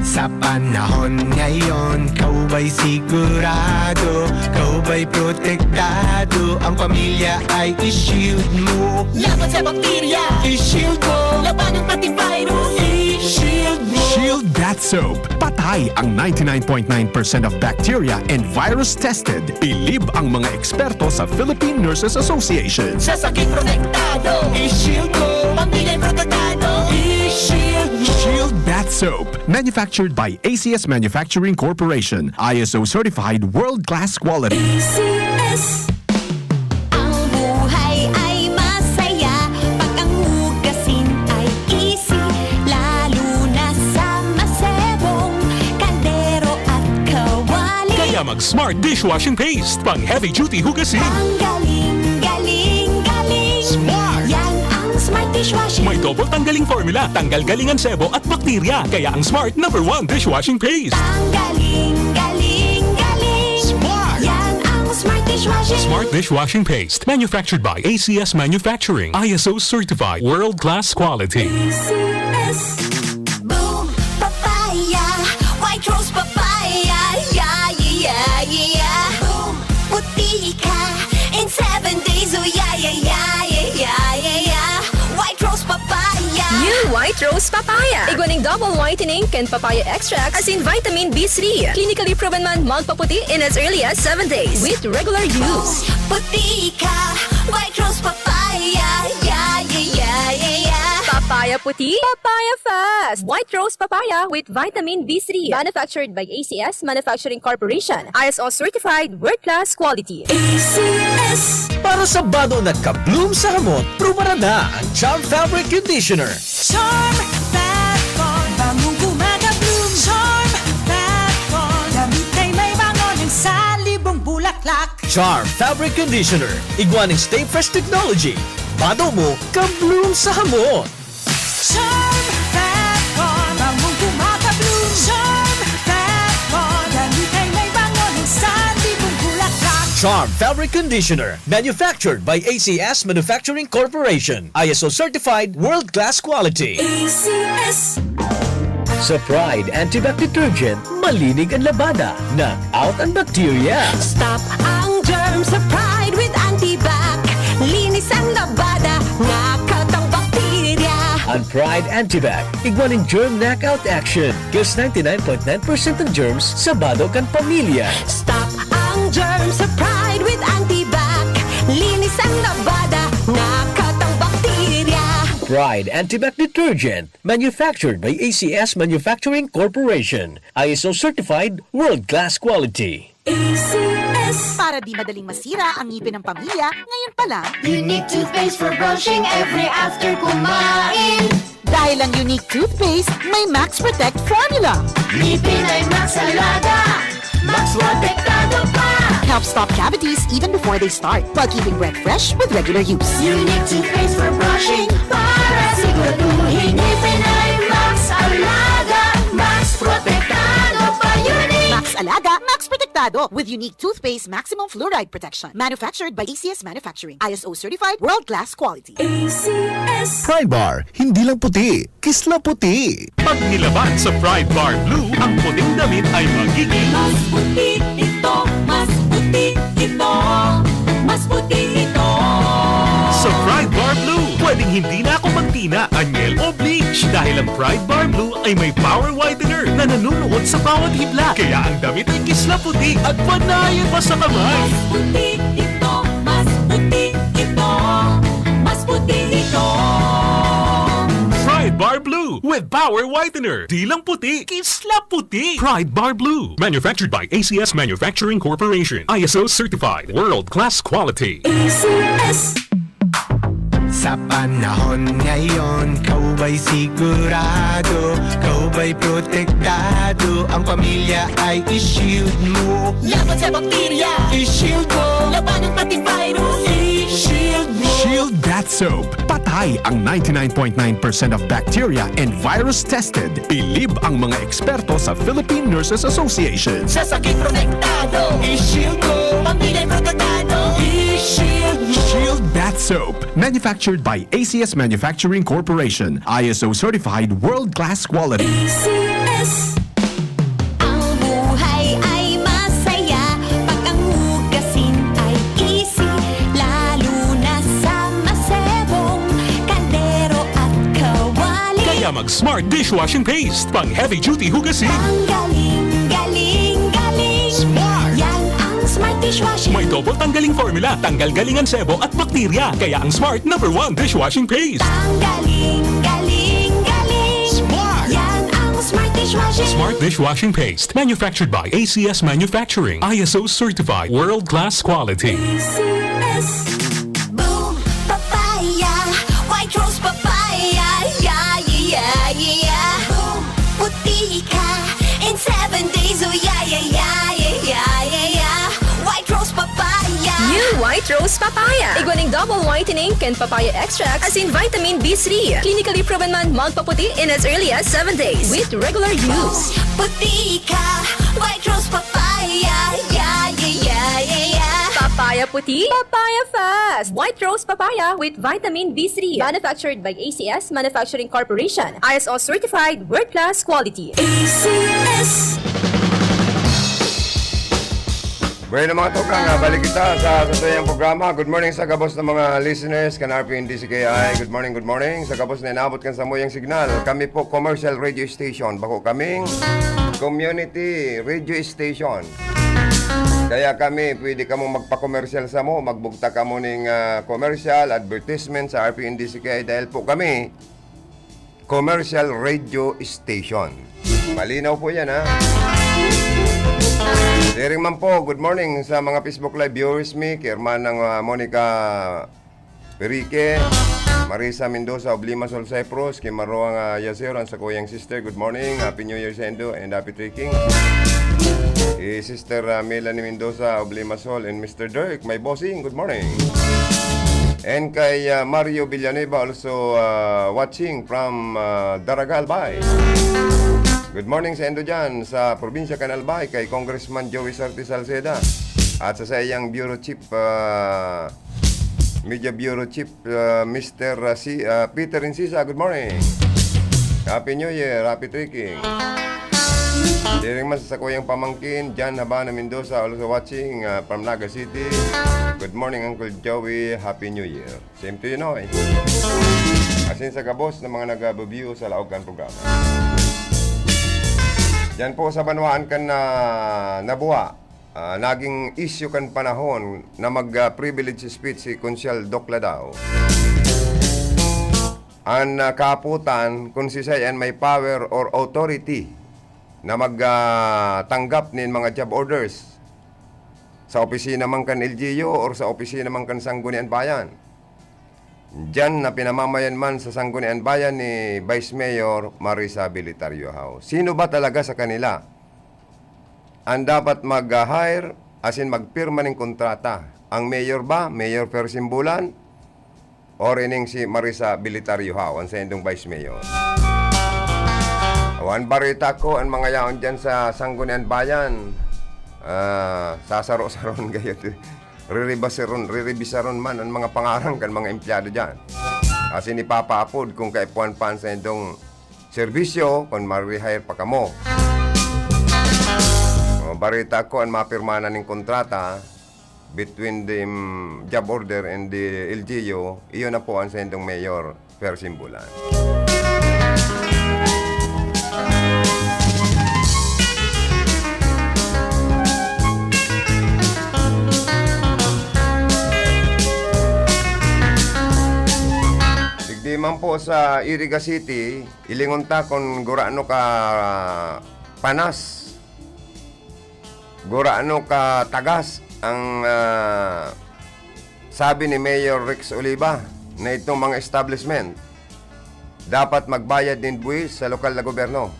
Sa panahon ngayon, ikaw ba'y sigurado? Ikaw ba'y protektado? Ang pamilya ay i-shield mo. Laban sa bakterya, i-shield mo. Labanan pati virus, i-shield mo. Shield Bath Soap. Patay ang ninety-nine point nine percent of bacteria and virus tested. Bilib ang mga eksperto sa Philippine Nurses Association. Sa sakit protektado, i-shield mo. Pamilya'y protektado, i-shield mo. Shield Bath Soap. Manufactured by A C S Manufacturing Corporation. I S O certified, world-class quality. A C S. Ang buhay ay masaya pag ang hugasin ay easy, lalo na sa masebong Smart dishwashing paste, pang heavy duty hugasin. Ang galing, galing, galing. Smart! Yan ang Smart dishwashing. May double tanggaling formula, tanggal galing ang sebo at bakterya. Kaya ang Smart number one dishwashing paste. Ang galing, galing, galing. Smart! Yan ang Smart dishwashing. Smart dishwashing paste, manufactured by A C S Manufacturing, I S O certified, world class quality. A C S. Boom, papaya, white rose papaya, yeah, yeah, yeah, yeah. Boom, puti ka in seven days, oh yeah, yeah, yeah. White rose papaya. New White Rose Papaya. Igwa ning double whitening kan papaya extract asin vitamin B three. Clinically proven man magpaputi in as early as seven days with regular use. Boom, puti ka, white rose papaya, yeah, yeah, yeah, yeah, yeah. Papaya puti, papaya fast. White Rose Papaya with vitamin B three. Manufactured by A C S Manufacturing Corporation. I S O certified, world class quality. A C S. Para sa bado na ka-bloom sa hamot, prubaran na ang Charm Fabric Conditioner. Charm Fab Bond, bangong kumaka-bloom. Charm Fab Bond, damit ay may bango ng salibong bulaklak. Charm Fabric Conditioner, igwa ning Stay Fresh Technology. Bado mo, ka-bloom sa hamot. Charm Fab Bond, bangong kumaka-bloom. Charm Fab Bond, damit ay may bango ng salibong bulaklak. Charm Fabric Conditioner, manufactured by A C S Manufacturing Corporation. I S O certified, world-class quality. A C S. Sa Pride Antibac Detergent, malinig ang labada, knock out ang bacteria. Stop ang germ sa Pride with Antibac. Linis ang labada, knock out ang bakterya. Ang Pride Antibac, igwa nin germ knockout action. Kills ninety-nine point nine percent ng germs sa bado kan pamilya. Stop ang germ sa Pride with Antibac. Linis ang labada, knock out ang bakterya. Pride Antibac Detergent, manufactured by A C S Manufacturing Corporation. I S O certified, world-class quality. A C S. Para di madaling masira ang ngipin ng pamilya, ngayon pa lang. Unique toothpaste for brushing every after kumain. Dahil ang Unique toothpaste may Max Protect formula. Ngipin ay Max Alaga, Max Protektado pa. Helps stop cavities even before they start, while keeping breath fresh with regular use. Unique toothpaste for brushing, para siguraduhin ngipin ay Max Alaga, Max Protektado pa. Unique! Max Alaga, Max Protektado, with Unique Toothpaste Maximum Fluoride Protection. Manufactured by A C S Manufacturing. I S O certified, world-class quality. A C S. Pride Bar, hindi lang puti, kisla puti. Pag nilaban sa Pride Bar Blue, ang puting damit ay magiging mas puti ito, mas puti ito, mas puti ito. Sa Pride Bar Blue, pwedeng hindi na ako magtina, anyel o bleach, dahil ang Pride Bar Blue ay may power whitener na nanunuot sa bawat hibla. Kaya ang damit ay kisla puti at panayan pa sa kamay. Mas puti ito, mas puti ito, mas puti ito. Pride Bar Blue with power whitener. Di lang puti, kisla puti. Pride Bar Blue. Manufactured by A C S Manufacturing Corporation. I S O certified. World class quality. A C S. Sa panahon ngayon, ikaw ba'y sigurado? Ikaw ba'y protektado? Ang pamilya ay i-shield mo. Laban sa bakterya, i-shield mo. Labanan pati virus, i-shield mo. Shield Bath Soap. Patay ang ninety-nine point nine percent of bacteria and virus tested. Bilib ang mga eksperto sa Philippine Nurses Association. Sa sakit protektado, i-shield mo. Pamilya protektado, i-shield mo. Shield Bath Soap. Manufactured by A C S Manufacturing Corporation. I S O certified, world-class quality. A C S. Ang buhay ay masaya pag ang hugasin ay easy, lalo na sa masebong kaldero at kawali. Kaya mag Smart Dishwashing Paste, pang heavy duty hugasin. Ang galing, galing, galing. Smart! Yan ang Smart Dishwashing. May double tanggaling formula, tanggal galing ang sebo at bakterya. Kaya ang Smart number one dishwashing paste. Ang galing, galing, galing. Smart! Yan ang Smart Dishwashing. Smart Dishwashing Paste, manufactured by A C S Manufacturing, I S O certified, world class quality. A C S. Boom! Papaya! White rose papaya! Yeah, yeah, yeah, yeah! Boom! Puti ka in seven days! Oh, yeah, yeah, yeah, yeah, yeah, yeah, yeah! White Rose Papaya. Igwa ning double whitening kan papaya extract asin vitamin B three. Clinically proven man magpaputi in as early as seven days with regular use. Puti ka, White Rose Papaya. Yeah, yeah, yeah, yeah, yeah. Papaya puti, papaya fast. White Rose Papaya with vitamin B three. Manufactured by A C S Manufacturing Corporation. I S O certified, world class quality. A C S. Bueno, mga tukang, ah, balik kita sa satuyang programa. Good morning sa gabos na mga listeners kan R P N D C K I. Good morning, good morning. Sa gabos na inabot kan samuyang signal, kami po commercial radio station. Bako kaming community radio station. Kaya kami, pwede kamong magpa-commercial samo, magbugtak kamo ning, ah, commercial, advertisement sa R P N D C K I dahil po kami commercial radio station. Malinaw po yan, ha? Siring man po, good morning sa mga Facebook Live viewers mi, kay Hermanang, ah, Monica Perique, Marisa Mendoza of Limassol, Cyprus, kay Maruang, ah, Yasir, ang sakuyang sister, good morning, Happy New Year sa indo, and Happy Trekking. Kay Sister, ah, Melanie Mendoza of Limassol, and Mister Dirk, my bossing, good morning. And kay, ah, Mario Villanueva, also, ah, watching from, ah, Daraga, Albay. Good morning sa indo dyan, sa probinsya kan Albay, kay Congressman Joey Sarte Salceda. At sa saiyang Bureau Chief, ah, Media Bureau Chief, ah, Mister, ah, si, ah, Peter Incisa, good morning. Happy New Year, Happy Trekking. Siring man sa sakuyang pamangkin, Jan Habana Mendoza, also watching, ah, from Naga City. Good morning, Uncle Joey. Happy New Year. Same to you, Noy. Asin sa gabos na mga nag-view sa laog kan programa. Diyan po sa banwaan kan na nabuha, ah, naging isyu kan panahon na mag, ah, privilege speech si Konsyal Doc Ladao. An, ah, kaaputan kun sisay an may power or authority na mag, ah, tanggap nin mga job orders sa opisina man kan L G U or sa opisina man kan Sangguniang Bayan. Diyan na pinamamayan man sa Sangguniang Bayan ni Vice Mayor Marisa Belitario Howe. Sino ba talaga sa kanila an dapat mag-hire asin magpirma nin kontrata? Ang mayor ba, Mayor Fersin Bulan? Or ining si Marisa Belitario Howe, ang saindong Vice Mayor? Awan bareta ko, an mga yaon diyan sa Sangguniang Bayan, ah, sasaro-saron gayod. Riribasaron, riribisaron man an mga pangaran kan mga empleyado diyan. Asin ipapaapod kun kaipuhan pa an saindong serbisyo kun mare-hire pa kamo. O, bareta ko an mapirmahan nin kontrata between the, mm, job order and the L G U, iyo na po an saindong mayor, Fersin Bulan. Digdi man po sa Iriga City, ilingon ta kun gurano ka panas, gurano ka tagas ang, ah, sabi ni Mayor Rex Oliva na itong mga establishment dapat magbayad nin buwis sa lokal na gobyerno.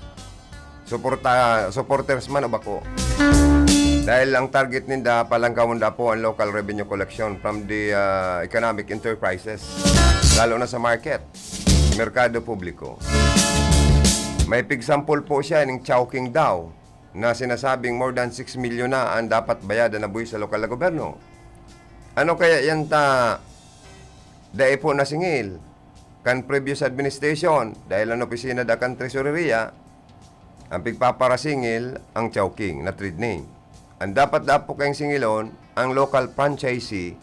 Suporta, supporters man o bako. Dahil ang target ninda, palangkawon da po ang local revenue collection from the, ah, economic enterprises, lalo na sa market, merkado publiko. May pigsampol po siya ning Chowking daw na sinasabing more than six million na ang dapat bayadan na buwis sa lokal na gobyerno. Ano kaya yan ta dai po nasingil kan previous administration, dahil an opisina da kan Tresoreria, ang pigpaparasingil ang Chowking na trade name. Ang dapat da po kayong singilon, ang local franchisee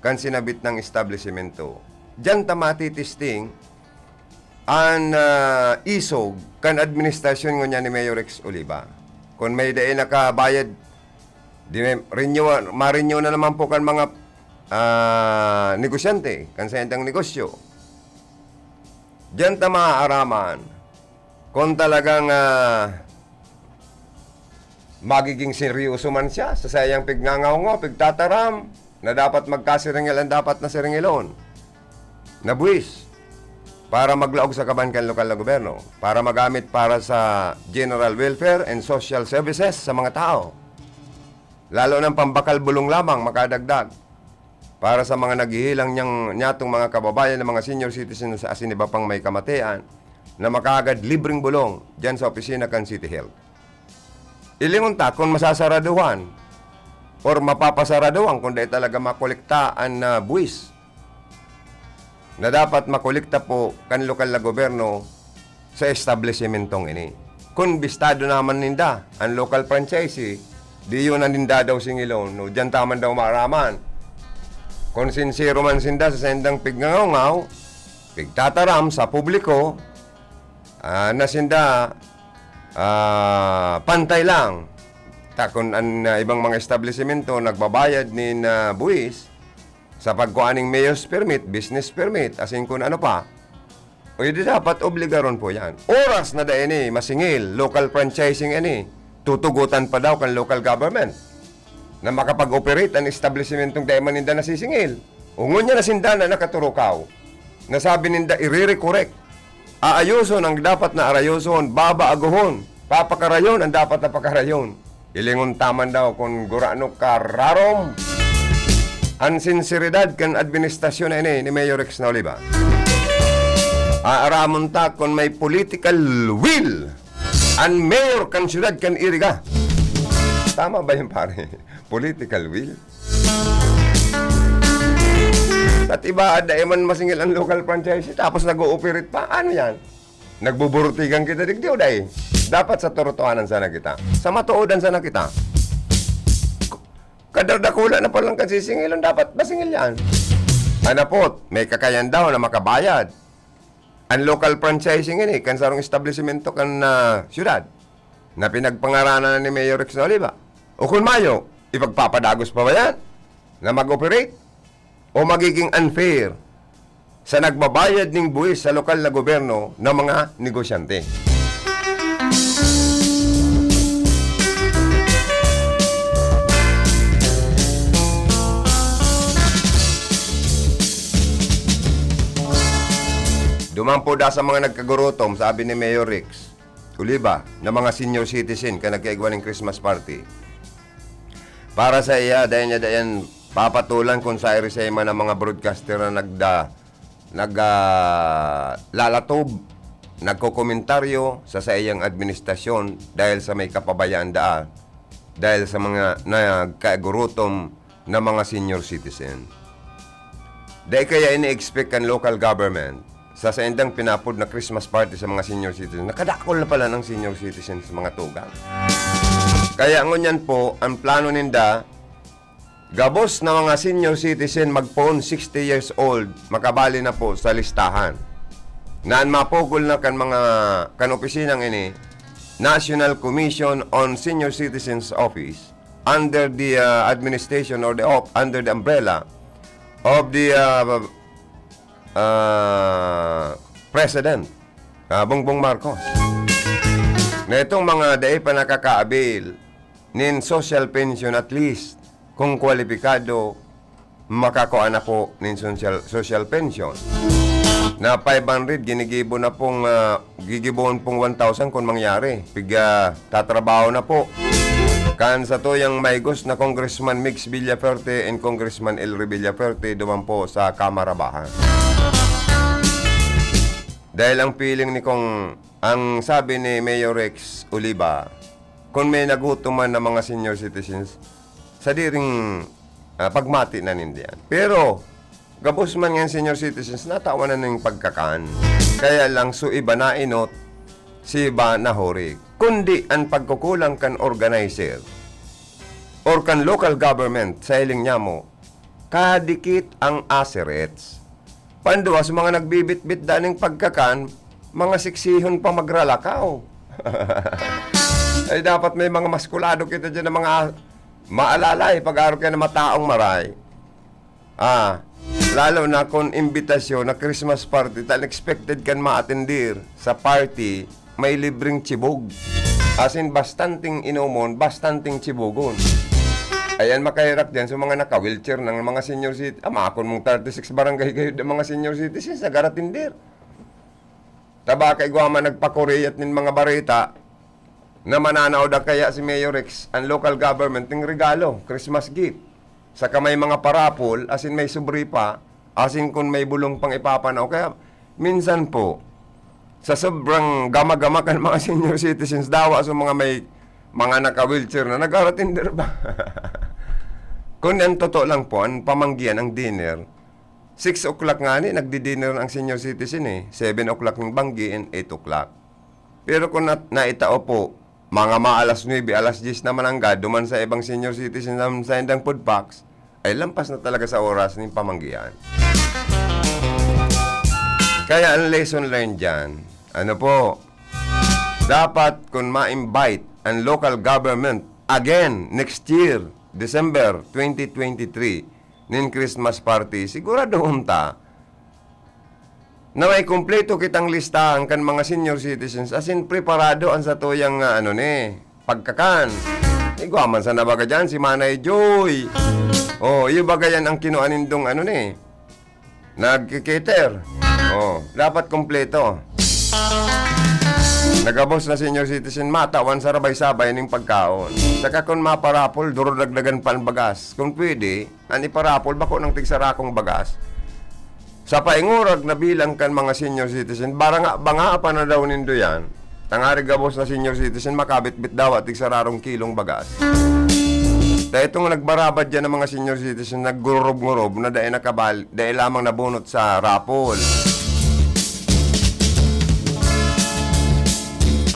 kan sinabit nang establisemento. Diyan ta matitisting an, ah, isog kan administrasyon ngunyan ni Mayor Rex Oliva. Kun may dai nakabayad, di may renew, ma-renew na naman po kan mga, ah, negosyante, kan saindang negosyo. Diyan ta maaaraman kun talagang, ah, magiging seryoso man siya sa saiyang pigngangawngaw, pigtataram na dapat magkasiringil ang dapat na siringilon na buwis para maglaog sa kaban kan lokal na gobyerno, para magamit para sa general welfare and social services sa mga tao. Lalo ng pambakal bulong lamang makadagdag. para sa mga naghihilang niyang, niyatong mga kababayan na mga senior citizens asin iba pang may kamatian na makagad libreng bulong diyan sa opisina kan City Health. Ilingon ta kun masasaraduhan or mapapasaraduhan kun dai talaga makolekta an, ah, buwis na dapat makolekta po kan lokal na gobyerno sa establesimentong ini. Kun bistado naman ninda an local franchisee, di yun an ninda daw singilon, no? Diyan ta man daw maaraman. Kun sinsero man sinda sa saindang pigngangaw-ngaw, pigtataram sa publiko, ah, na sinda, ah, pantay lang. Ta kun an, ah, ibang mga establisemento nagbabayad nin, ah, buwis sa pagkua ning mayor's permit, business permit, asin kun ano pa, o di dapat obligaron po yan. Oras na dai ini masingil, local franchising ini, tutugotan pa daw kan local government na makapag-operate an establesimentong dai man ninda nasisingil. O ngunyan na sinda na nakaturukaw. Nasabi ninda, irere-correct. Aayuson ang dapat na arayoson, babaagohon, papakarayon ang dapat na pakarayon. Ilingon ta man daw kun gurano kararom an sinseridad kan administrasyon na ini ni Mayor Rex na Oliva. Aaramon ta kun may political will an mayor kan siyudad kan Iriga. Tama ba yun, pare? Political will? At iba, dai man masingil ang local franchise, tapos nag-ooperate pa. Ano yan? Nagbuburutigan kita digdi o dai? Dapat sa totohanan sana kita. Sa matoodan sana kita. Kadardakula na palang kasisingilon, dapat masingil yan. Anapot, may kakayan daw na makabayad. Ang local franchising ini, kan sarong establisemento kan, ah, siyudad, na pinagpangaranan ni Mayor Rex na Oliva. O kun mayo, ipagpapadagos pa ba yan na mag-operate? O magiging unfair sa nagbabayad ning buwis sa lokal na gobyerno na mga negosyante? Duman po da sa mga nagkagurutom, sabi ni Mayor Rex Oliva, na mga senior citizen kan nagkaigwa nin Christmas party. Para sa iya, dai niya dayan papatolan kun sairi-sairi man ang mga broadcaster na nagda-, nag-, ah, lalatob, nagkokomentaryo sa saiyang administrasyon dahil sa may kapabayaan daa, dahil sa mga nagkagurutom na mga senior citizen. Dai kaya ini-expect kan local government sa saindang pinapod na Christmas party sa mga senior citizen. Nakadakol na pala ng senior citizen sa mga tugang. Kaya ngunyan po, ang plano ninda, gabos na mga senior citizen magpoon sixty years old, makabali na po sa listahan. Na an mapugol na kan mga, kan opisinang ini, National Commission on Senior Citizens Office, under the, uh, administration or the op-, under the umbrella of the, uh, uh, President, uh, Bongbong Marcos, na itong mga dai pa nakakaabil nin social pension, at least, kung kwalipikado, makakua na po nin social, social pension. Na five hundred, ginigibo na pong, ah, gigibohon pong one thousand kun mangyari. Piga tatrabaho na po. Kan satuyang maigos na Congressman Migs Villafuerte and Congressman Elry Villafuerte duman po sa Kamara Bahan. Dahil ang feeling ni Kong, ang sabi ni Mayor Rex Oliva, kun may nagutom man na mga senior citizens, sadiring, ah, pagmati na ninda yan. Pero, gabos man nga senior citizens, natawan na ning pagkakan. Kaya lang, so iba nainot, si iba nahurig. Kundi an pagkukulang kan organizer or kan local government sa hiling nyamo, kadikit ang aserets. Panduwa, sa mga nagbibitbit da ning pagkakan, mga siksihon pa magralakaw. Ay, dapat may mga maskulado kita dyan na mga maalalay, pag-aro kaya na mataong maray. Ah, lalo na kung imbitasyon na Christmas party, ta unexpected kan maatendir sa party, may libreng chibog. As in, bastanteng inomon, bastanteng chibogon. Ayan, makaherak dyan sa mga naka-wheelchair ng mga senior cit-, ah, makon mong thirty-six barangay kayo ng mga senior citizens, nagaratindir. Taba kay igwa man nagpakuriyat nin mga bareta na mananaw da kaya si Mayor Rex, ang local government, ning regalo, Christmas gift. Saka may mga parapol, asin may sobre pa, asin kun may bulong pang ipapanaw. Kaya minsan po, sa sobrang gama-gama kan mga senior citizens, dawa sa mga may, mga naka-wheelchair na, nag-aratender ba? Kun ang totoo lang po, ang pamanggian, ang dinner, six o'clock ngani, nagdi-dinner na ang senior citizen eh. Seven o'clock ning banggi and eight o'clock. Pero kung nat-, naitao po, mga maalas nuebe, alas dyes na mananggad, duman sa ibang senior citizen na sa indang food packs, ay lampas na talaga sa oras ning pamanggian. Kaya ang lesson learned dyan, ano po, dapat kung ma-invite ang local government again next year, December twenty twenty-three, nin Christmas party, siguradohon ta na may kumpleto kitang listahan kan mga senior citizens, asin preparado an satuyang, ah, ano ni, pagkakan. Igwa man sana baga dyan si Manay Joy. Oh, iyo baga yan ang kinuha nindong ano ni, nagki-cater. Oh, dapat kumpleto. Nagabos na senior citizen, matawan sa rabay-sabay ning pagkaon. Saka kun maparapol, durudagdagan pa ang bagas. Kung pwede, an iparapol, bako nang tigsarakong bagas. Sa paingurag na bilang kan mga senior citizen, baranga-banga pa na daw nindo yan. Tangari gabos na senior citizen, makabitbit daw at tigsararong kilong bagas. Dahil itong nagbarabad dyan ng mga senior citizen, naggururob-ngurob na dahil nakabal-, dahil lamang nabunot sa raffle.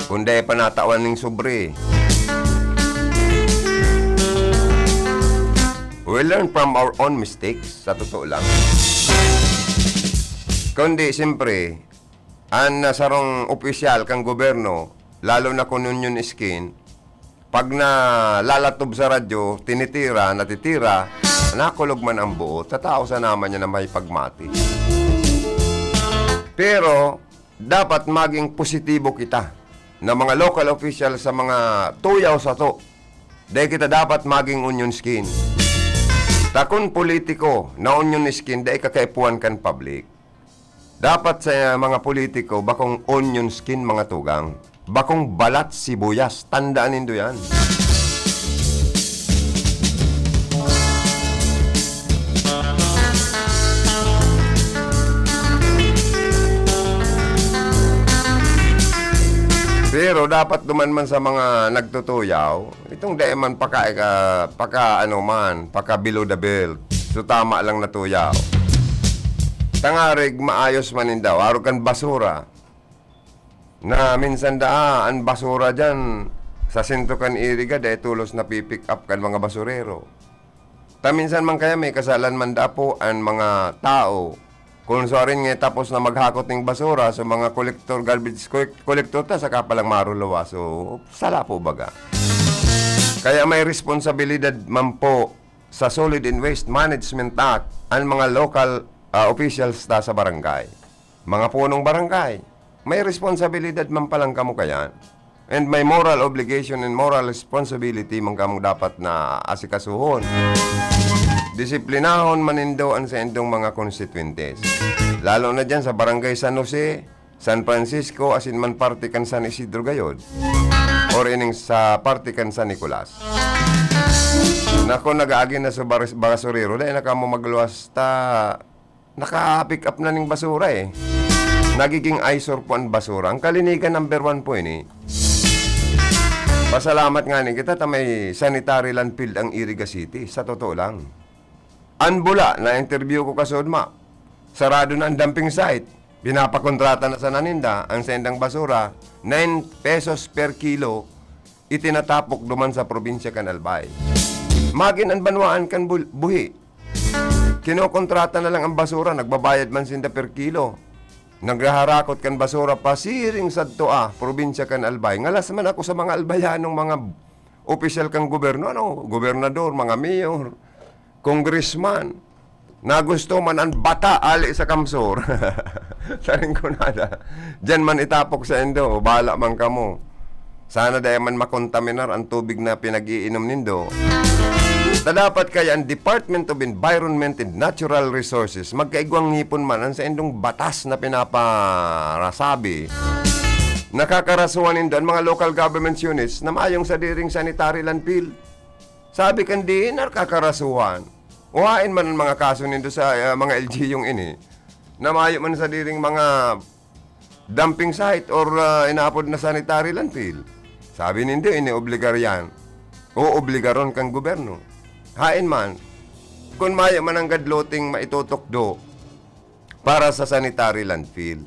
Kung dahil pa natawan ning sobre. We learn from our own mistakes, sa totoo lang. Kundi, siyempre, an, ah, sarong opisyal kan gobyerno, lalo na kung union skin, pag nalalatob sa radyo, tinitira, natitira, nakulog man ang buo, tatao sa naman niya na may pagmati. Pero, dapat maging positibo kita na mga local official sa mga tuyaw sato. Dai kita dapat maging onion skin. Ta kun politiko na onion skin, dai kakaipuhan kan public. Dapat sa mga politiko, bakong onion skin, mga tugang. Bakong balat sibuyas. Tandaan nindo yan. Pero dapat duman man sa mga nagtutuyaw, itong dai man paka, ah, paka ano man, paka below the belt. So, tama lang na tuyaw. Tangarig maayos man ninda, arog kan basura. Na minsan daa, an basura diyan, sa sentro kan Iriga, dai tolos napi-pick up kan mga basurero. Ta minsan man kaya may kasalan man daa po an mga tao. Kun suarin nga tapos na maghakot ning basura sa mga kolektor, garbage collect-, collector ta, saka pa lang maruluwas. So, sala po baga. Kaya may responsibilidad man po sa Solid and Waste Management Act an mga local, ah, officials ta sa barangay. Mga punong barangay, may responsibilidad man palang kamo kayan. And may moral obligation and moral responsibility man kamong dapat na asikasuhon. Disiplinahon man nindo an saindong mga konstituyentes. Lalo na diyan sa Barangay San Jose, San Francisco, asin man parte kan San Isidro gayod, or ining sa parte kan San Nicolas. Nako, nag-aagi na sa baris-, basurero, dai na kamo magluwas ta naka-pick up na ning basura eh. Nagiging eyesore po ang basura. Ang kalinigan, number one po ini. Pasalamat nga ni kita ta may sanitary landfill ang Iriga City, sa totoo lang. An bula, na-interview ko kasudma. Sarado na ang dumping site. Pinapakontrata na sana ninda ang sendang basura, nine pesos per kilo, itinatapok duman sa probinsya kan Albay. Magin an banwaan kan bul-, buhi. Kinokontrata na lang ang basura, nagbabayad man sinda per kilo. Naghaharakot kan basura pasiring sadto, ah, probinsya kan Albay. Ngalas man ako sa mga Albayanong mga opisyal kan gobyerno, ano, gobernador, mga mayor, congressman, na gusto man an bata ali sa kamsor. Sa Rinconada. Diyan man itapok sa indo, o bahala man kamo. Sana dai man makontaminar ang tubig na pinag-iinom nindo. Ta dapat kaya ang Department of Environment and Natural Resources magkaigwang ngipon man an saindong batas na pinaparasabi. Nakakarasuhan nindo an mga local government units na mayong sadiring sanitary landfill. Sabi kan D E N R, kakarasuhan. Uhain man an mga kaso nindo sa, ah, mga L G U ini, na mayo man sadiring mga dumping site or, ah, inaapod na sanitary landfill. Sabi nindo, iniobligar yan. O obligaron kan gobyerno. Hain man, kun mayo man nanggad loteng maitutukdo para sa sanitary landfill.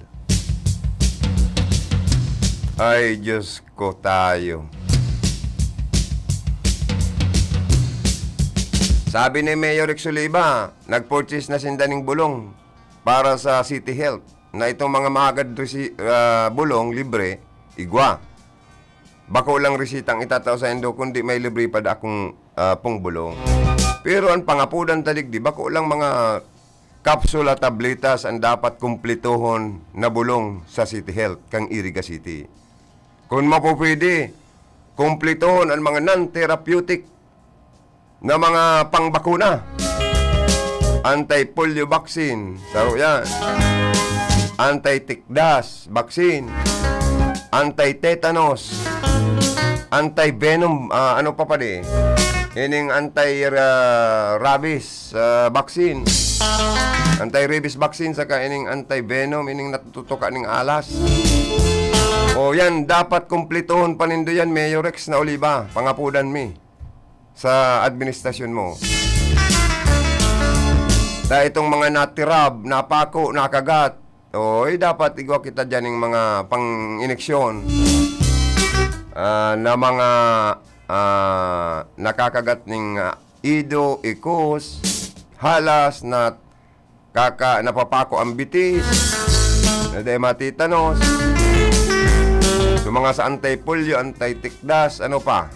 Ay, Diyos ko tayo. Sabi ni Mayor Rex Oliva, nag-purchase na sinda ning bulong para sa City Health, na itong mga mahagad resi-, ah, bulong, libre, igwa. Bako lang resita ang itatao saindo, kundi may libre pa dakong, ah, pong bulong. Pero ang pangapodan ta digdi, bako lang mga kapsula, tabletas ang dapat kumpletohon na bulong sa City Health kan Iriga City. Kun mapupwede, kumpletohon ang mga non-therapeutic na mga pangbakuna. Anti-polio vaccine, saro yan. Anti-tikdas vaccine. Anti-tetanus. Anti-venom, ah, ano pa pa di? Ining anti, ah, rabies, ah, vaccine. Anti-rabies vaccine, saka ining anti-venom, ining natututuka ning alas. O yan, dapat kumpletohon pa nindo yan, Mayor Rex na Oliva. Pangapodan mi sa administrasyon mo. Dahil itong mga natirab, napako, nakagat, oy, dapat igwa kita dyan yung mga pang-ineksyon, ah, na mga, ah, nakakagat ning, ah, ido, ikos, halas, na kaka-, napapako ang bitis, na dai matitanos. So, mga sa anti-polio, anti-tikdas, ano pa?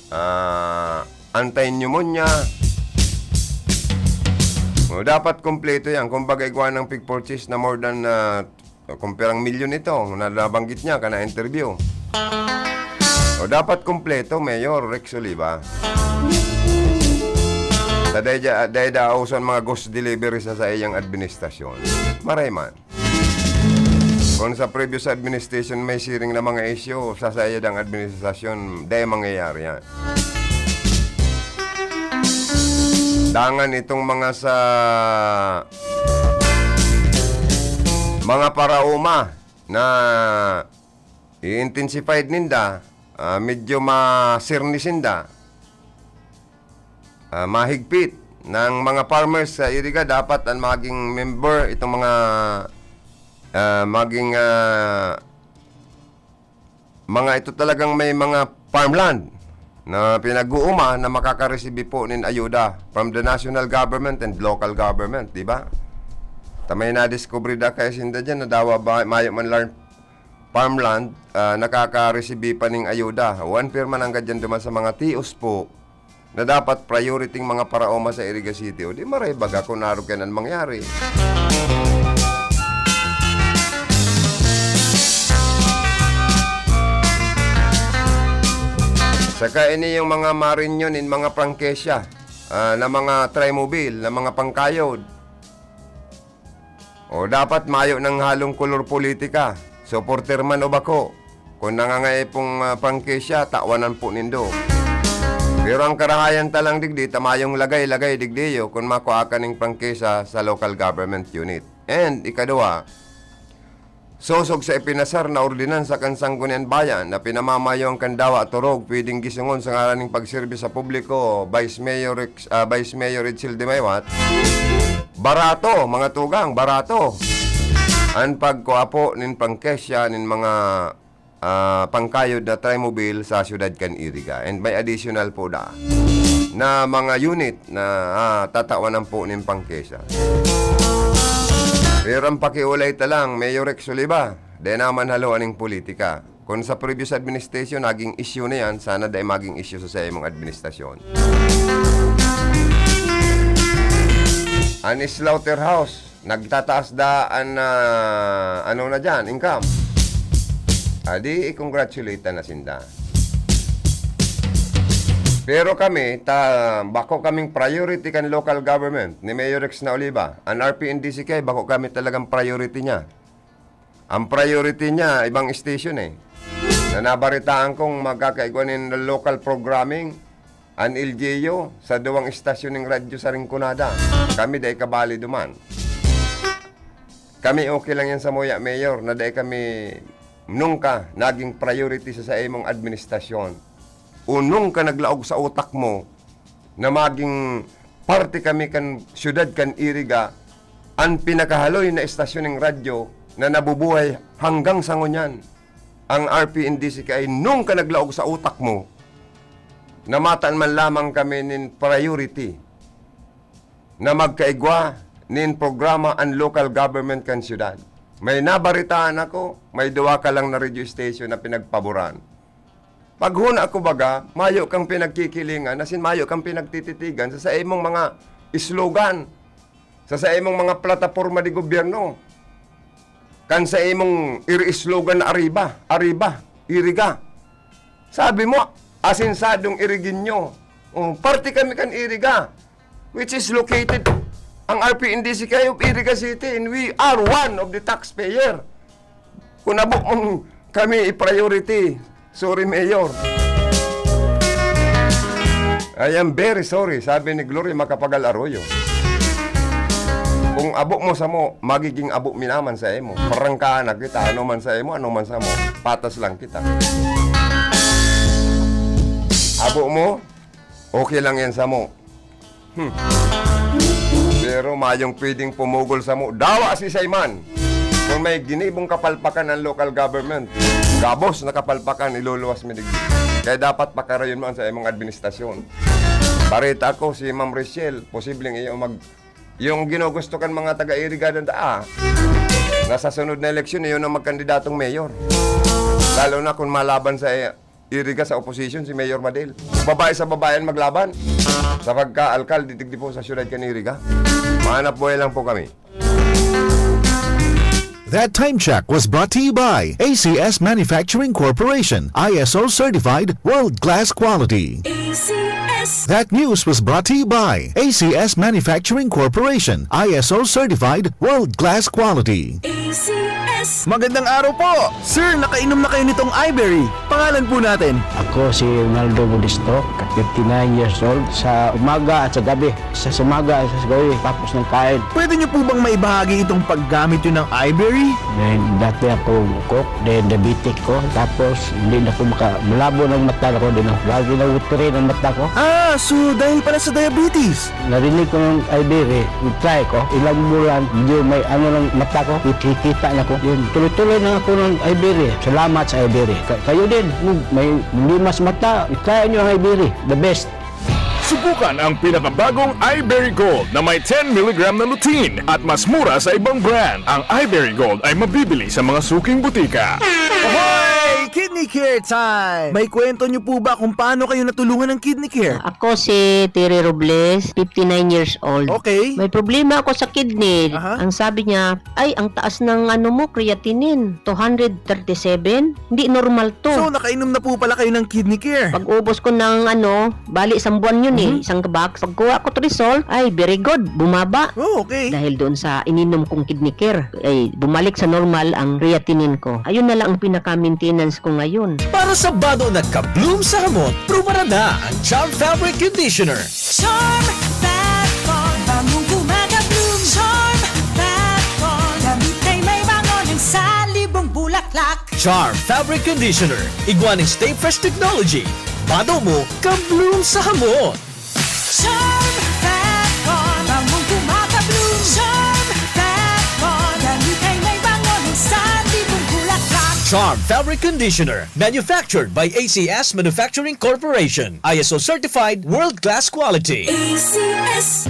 Ah, anti-pneumonia. O, dapat kompleto yan. Kumbaga, igwa ng pig-purchase na more than, ah, kung pirang milyon ito, na nabanggit niya, ka na-interview. O, dapat kompleto, Mayor Rex Oliva. Sa dai dya-, dai da uso ang mga ghost delivery sa saiyang administrasyon. Maray man. Kung sa previous administration may siring na mga issue, sa saiyang administrasyon, dai mangyayari yan. Dangan itong mga sa mga paraoma na i-intensified ninda, ah, medyo masirni sinda, ah, mahigpit ng mga farmers sa Iriga, dapat ang maging member, itong mga, ah, maging, ah, mga ito talagang may mga farmland na pinag-uuma na makakaresibi po nin ayuda from the national government and local government, di ba? Ta may nadiskubre da kaya sinda dyan na dawa ba, mayo man lang farmland, ah, nakakaresibi pa ning ayuda. O, unfair man ang gadyan duman sa mga tios po na dapat priority ang mga paraoma sa Iriga City. O, di maray baga kung narog kainan mangyari. Saka ini yung mga marinyon in mga prangkesya, ah, na mga Trimobile, na mga pangkayod. O dapat mayo nang halong kolor politika, supporter man o bako. Kung nangangaipo, ah, prangkisya, tawanan po nindo. Pero ang karahayan ta lang digdi, ta mayong lagay-lagay digdi yo kung makua ka ning prangkisa sa local government unit. And ikaduwa, sosog sa ipinasar na ordinansa kan Sangguniang Bayan na pinamamayo ang kandawa at turog, pwedeng gisungon sa ngaran ning pagserbi sa publiko, Vice Mayor Rex-, ah, Vice Mayor Edsel de Maywat, barato, mga tugang, barato. An pagkua po nin pangkesya nin mga, ah, pangkayod na Trimobile sa siyudad kan Iriga. And may additional po da na mga unit na, ah, tatawan po nin pangkesya. Pero ang pakiulay ta lang, Mayor Rex Oliva, dai naman haluan ning politika. Kung sa previous administration, naging issue na yan, sana dai maging issue sa, sa imong administrasyon. An slaughterhouse, nagtataas da an, ah, ano na dyan, income. Adi, i-congratulate na sinda. Pero kami, ta, bako kaming priority kan local government ni Mayor Rex na Oliva. An R P N D C K, bako kami talagang priority niya. Ang priority niya, ibang station eh. Na nabaritaan kong magkakaigwa nin local programming. an L G U sa duwang estasyon ning radyo sa Rinconada. Kami dai kabali duman. Kami okay lang yan sa muya, Mayor, na dai kami nungka naging priority sa saimong administrasyon. O nungka naglaog sa utak mo na maging parte kami kan siyudad kan Iriga, an pinakahaloy na estasyon ning radyo na nabubuhay hanggang sa ngunyan. Ang R P N D C K I nungka naglaog sa utak mo na mataan man lamang kami nin priority na magkaigwa nin programa an local government kan siyudad. May nabaritaan ako, may duwa ka lang na radio station na pinagpaboran. Paghuna ko baga, mayo kang pinagkikilingan, asin mayo kang pinagtititigan sa saimong mga slogan, sa saimong mga plataporma de gobyerno, kan saimong iri-slogan na Arriba, Arriba, Iriga. Sabi mo, asensadong Irigenyo. Oh, parte kami kan Iriga, which is located ang R P N D C K I of Iriga City, and we are one of the taxpayer. Kung abo mong kami i-priority, sorry, Mayor. "I am very sorry," sabi ni Gloria Macapagal Arroyo. "Kung abo mo samo, magiging abo mi naman sa imo. Prangkahan na kita, ano man sa imo, ano man sa mo. Patas lang kita." Abo mo, okay lang yan samo. Hmm. Pero mayong pwedeng pumugol samo, dawa si Simon. Kung may ginibong kapalpakan ang local government, gabos na kapalpakan, iluluwas mi digdi. Kaya dapat pakarayon mo ang sa imong administrasyon. Barita ko, si Ma'am Rachel, posibleng iyo mag-, yung ginugusto kan mga taga-Iriga dyan, ah, na sa sunod na eleksyon, iyo na magkandidatong mayor. Lalo na kung malaban sa Iriga sa opposition, si Mayor Madel. Babae sa babae ang maglaban. Sa pagka-alkalde, digdi po sa siyudad kan Iriga. Mahanap buhay lang po kami. That time check was brought to you by A C S Manufacturing Corporation, I S O certified, world-class quality. A C S. That news was brought to you by A C S Manufacturing Corporation, I S O certified, world-class quality. A C S. Magandang araw po! Sir, nakainom na kayo nitong Iberry? Pangalan po natin. Ako si Ronaldo Modesto, fifty-nine years old. Sa umaga at sa gabi, sa umaga at sa gabi, tapos ng kain. Pwede niyo po bang maibahagi itong paggamit niyo ng Iberry? Then, dati ako cook, then diabetic ko, tapos hindi na ako maka-, malabo ng mata ko, din ako, lagi na watery ang mata ko. Ah, so dahil pala sa diabetes? Narinig ko ng Iberry, try ko, ilang bulan, medyo may ano ng mata ko, kikita na ko. Yun, tuloy-tuloy na ako ng Iberry. Salamat sa Iberry. Ka-, kayo din, kung may limas mata, i-try nyo ang Iberry. The best. Subukan ang pinakabagong Iberry Gold na may ten milligram na lutein at mas mura sa ibang brand. Ang Iberry Gold ay mabibili sa mga suking butika. Hoy! Kidney Care Time! May kwento nyo po ba kung paano kayo natulungan ng Kidney Care? Ako si Terry Robles, fifty-nine years old. Okay. May problema ako sa kidney. Aha. Ang sabi niya, "Ay, ang taas ng ano mo, creatinine, two hundred thirty-seven. Hindi normal to." So, nakainom na po pala kayo ng Kidney Care? Pag-ubos ko ng ano, bali isang buwan yun eh, Mhm. isang box. Pagkuha ko to result, ay, very good, bumaba. Oh, okay. Dahil doon sa ininom kong Kidney Care, ay, bumalik sa normal ang creatinine ko. Ayun na lang ang pinaka-maintenance ko ngayon. Para sa bado na ka-bloom sa hamot, prubaran na ang Charm Fabric Conditioner. Charm Fat Bond, bangong gumagabloom. Charm Fat Bond, damit ay may bango ng salibong bulaklak. Charm Fabric Conditioner, igwa ning Stay Fresh Technology. Bado mo, ka-bloom sa hamot. Charm Fat Bond, bangong gumagabloom. Charm Fat Bond, damit ay may bango ng salibong bulaklak. Charm Fabric Conditioner, manufactured by A C S Manufacturing Corporation. I S O certified, world-class quality. A C S.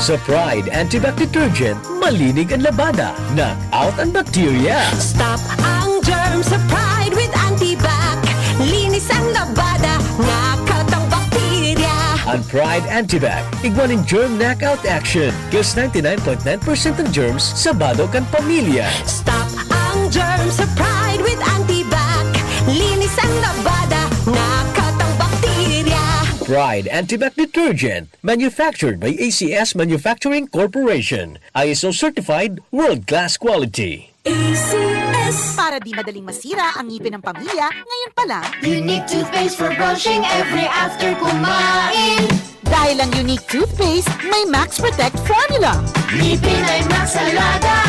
Sa Pride Antibac Detergent, malinig ang labada, knock out ang bakterya. Stop ang germs sa Pride with Antibac. Linis ang labada, knock out ang bakterya. Ang Pride Antibac, igwa nin germ knockout action. Kills ninety-nine point nine percent ng germs sa bado kan pamilya. Stop ang germs sa Pride with Antibac. Linis ang labada, knock out ang bakterya. Pride Antibac Detergent, manufactured by A C S Manufacturing Corporation. I S O certified, world-class quality. A C Para di madaling masira ang ngipin ng pamilya, ngayon pa lang. Unique toothpaste for brushing every after kumain. Dahil ang Unique Toothpaste may Max Protect Formula. Ngipin ay Max Alaga,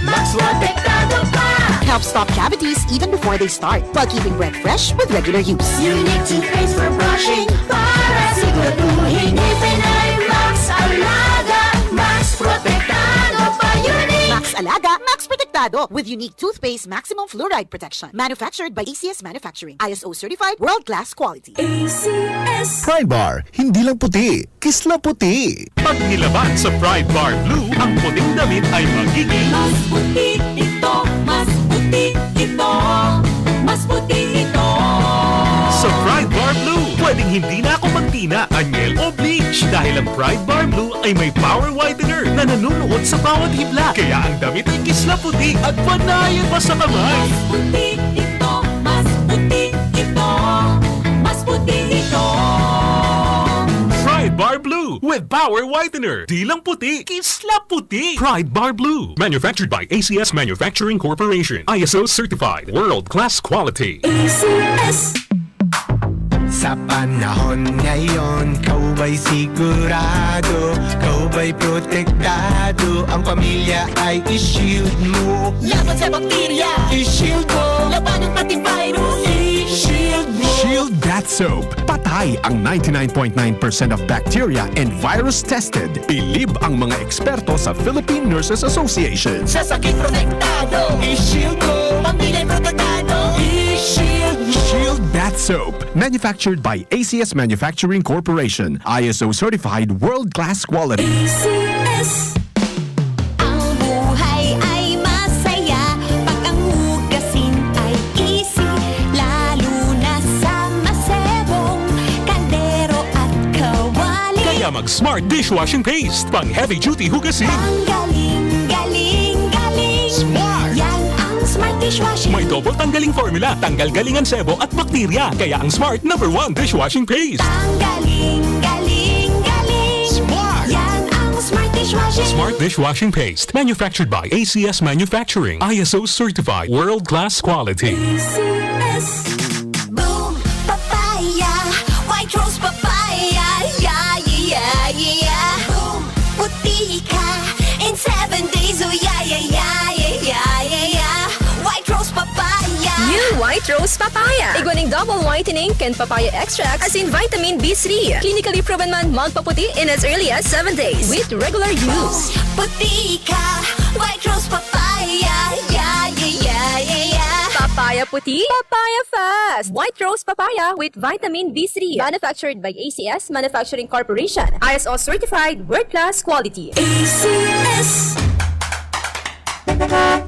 Max Protektado pa. Helps stop cavities even before they start, while keeping breath fresh with regular use. Unique toothpaste for brushing para siguraduhin ngipin ay Max Alaga, Max Protektado pa. Unique. Max Alaga, Max Protektado with Unique Toothpaste Maximum Fluoride Protection. Manufactured by A C S Manufacturing. I S O certified, world-class quality. A C S. Pride Bar, hindi lang puti, kisla puti. Pag nilaban sa Pride Bar Blue, ang puting damit ay magiging Mas puti ito, mas puti ito, mas puti ito. Sa Pride Bar Blue, pwedeng hindi na ako magtina, anyel o bleach dahil ang Pride Bar Blue ay may power whitener na nanunuot sa bawat hibla. Kaya ang damit ay kisla puti at panayan pa sa kamay. Mas puti ito, mas puti ito, mas puti ito. Pride Bar Blue with power whitener. Di lang puti, kisla puti. Pride Bar Blue. Manufactured by A C S Manufacturing Corporation. I S O certified. World class quality. A C S. Sa panahon ngayon, ikaw ba'y sigurado, ikaw ba'y protektado, ang pamilya ay i-shield mo. Laban sa bakterya, i-shield mo. Labanan pati virus, i-shield mo. Shield Bath Soap. Patay ang ninety-nine point nine percent of bacteria and virus tested. Bilib ang mga eksperto sa Philippine Nurses Association. Sa sakit protektado, i-shield mo. Pamilya protektado, i-shield mo. Shield Bath Soap. Manufactured by A C S Manufacturing Corporation. I S O certified world-class quality. A C S. Ang buhay ay masaya pag ang hugasin ay easy, lalo na sa masebong kaldero at kawali. Kaya mag-Smart Dishwashing Paste, pang heavy duty hugasin. Ang galing, galing, galing. Smart. Yan ang Smart Dishwashing. May double tanggaling formula, tanggal galing ang sebo at bakterya. Kaya ang Smart number one dishwashing paste. Ang galing, galing, galing. Smart. Yan ang Smart Dishwashing. Smart Dishwashing Paste. Manufactured by A C S Manufacturing. I S O certified. World class quality. A C S. Boom Papaya, White Rose Papaya, yeah, yeah, yeah, yeah. Boom Puti ka in seven days, oh yeah, yeah, yeah, yeah, yeah, yeah, yeah. White Rose Papaya. New White Rose Papaya. Igwa ning double whitening kan papaya extract asin vitamin B three. Clinically proven man magpaputi in as early as seven days with regular use. Puti ka, White Rose Papaya. Yeah, yeah, yeah, yeah, yeah. Papaya puti, papaya fast. White Rose Papaya with vitamin B three. Manufactured by A C S Manufacturing Corporation. I S O certified, world class quality. A C S.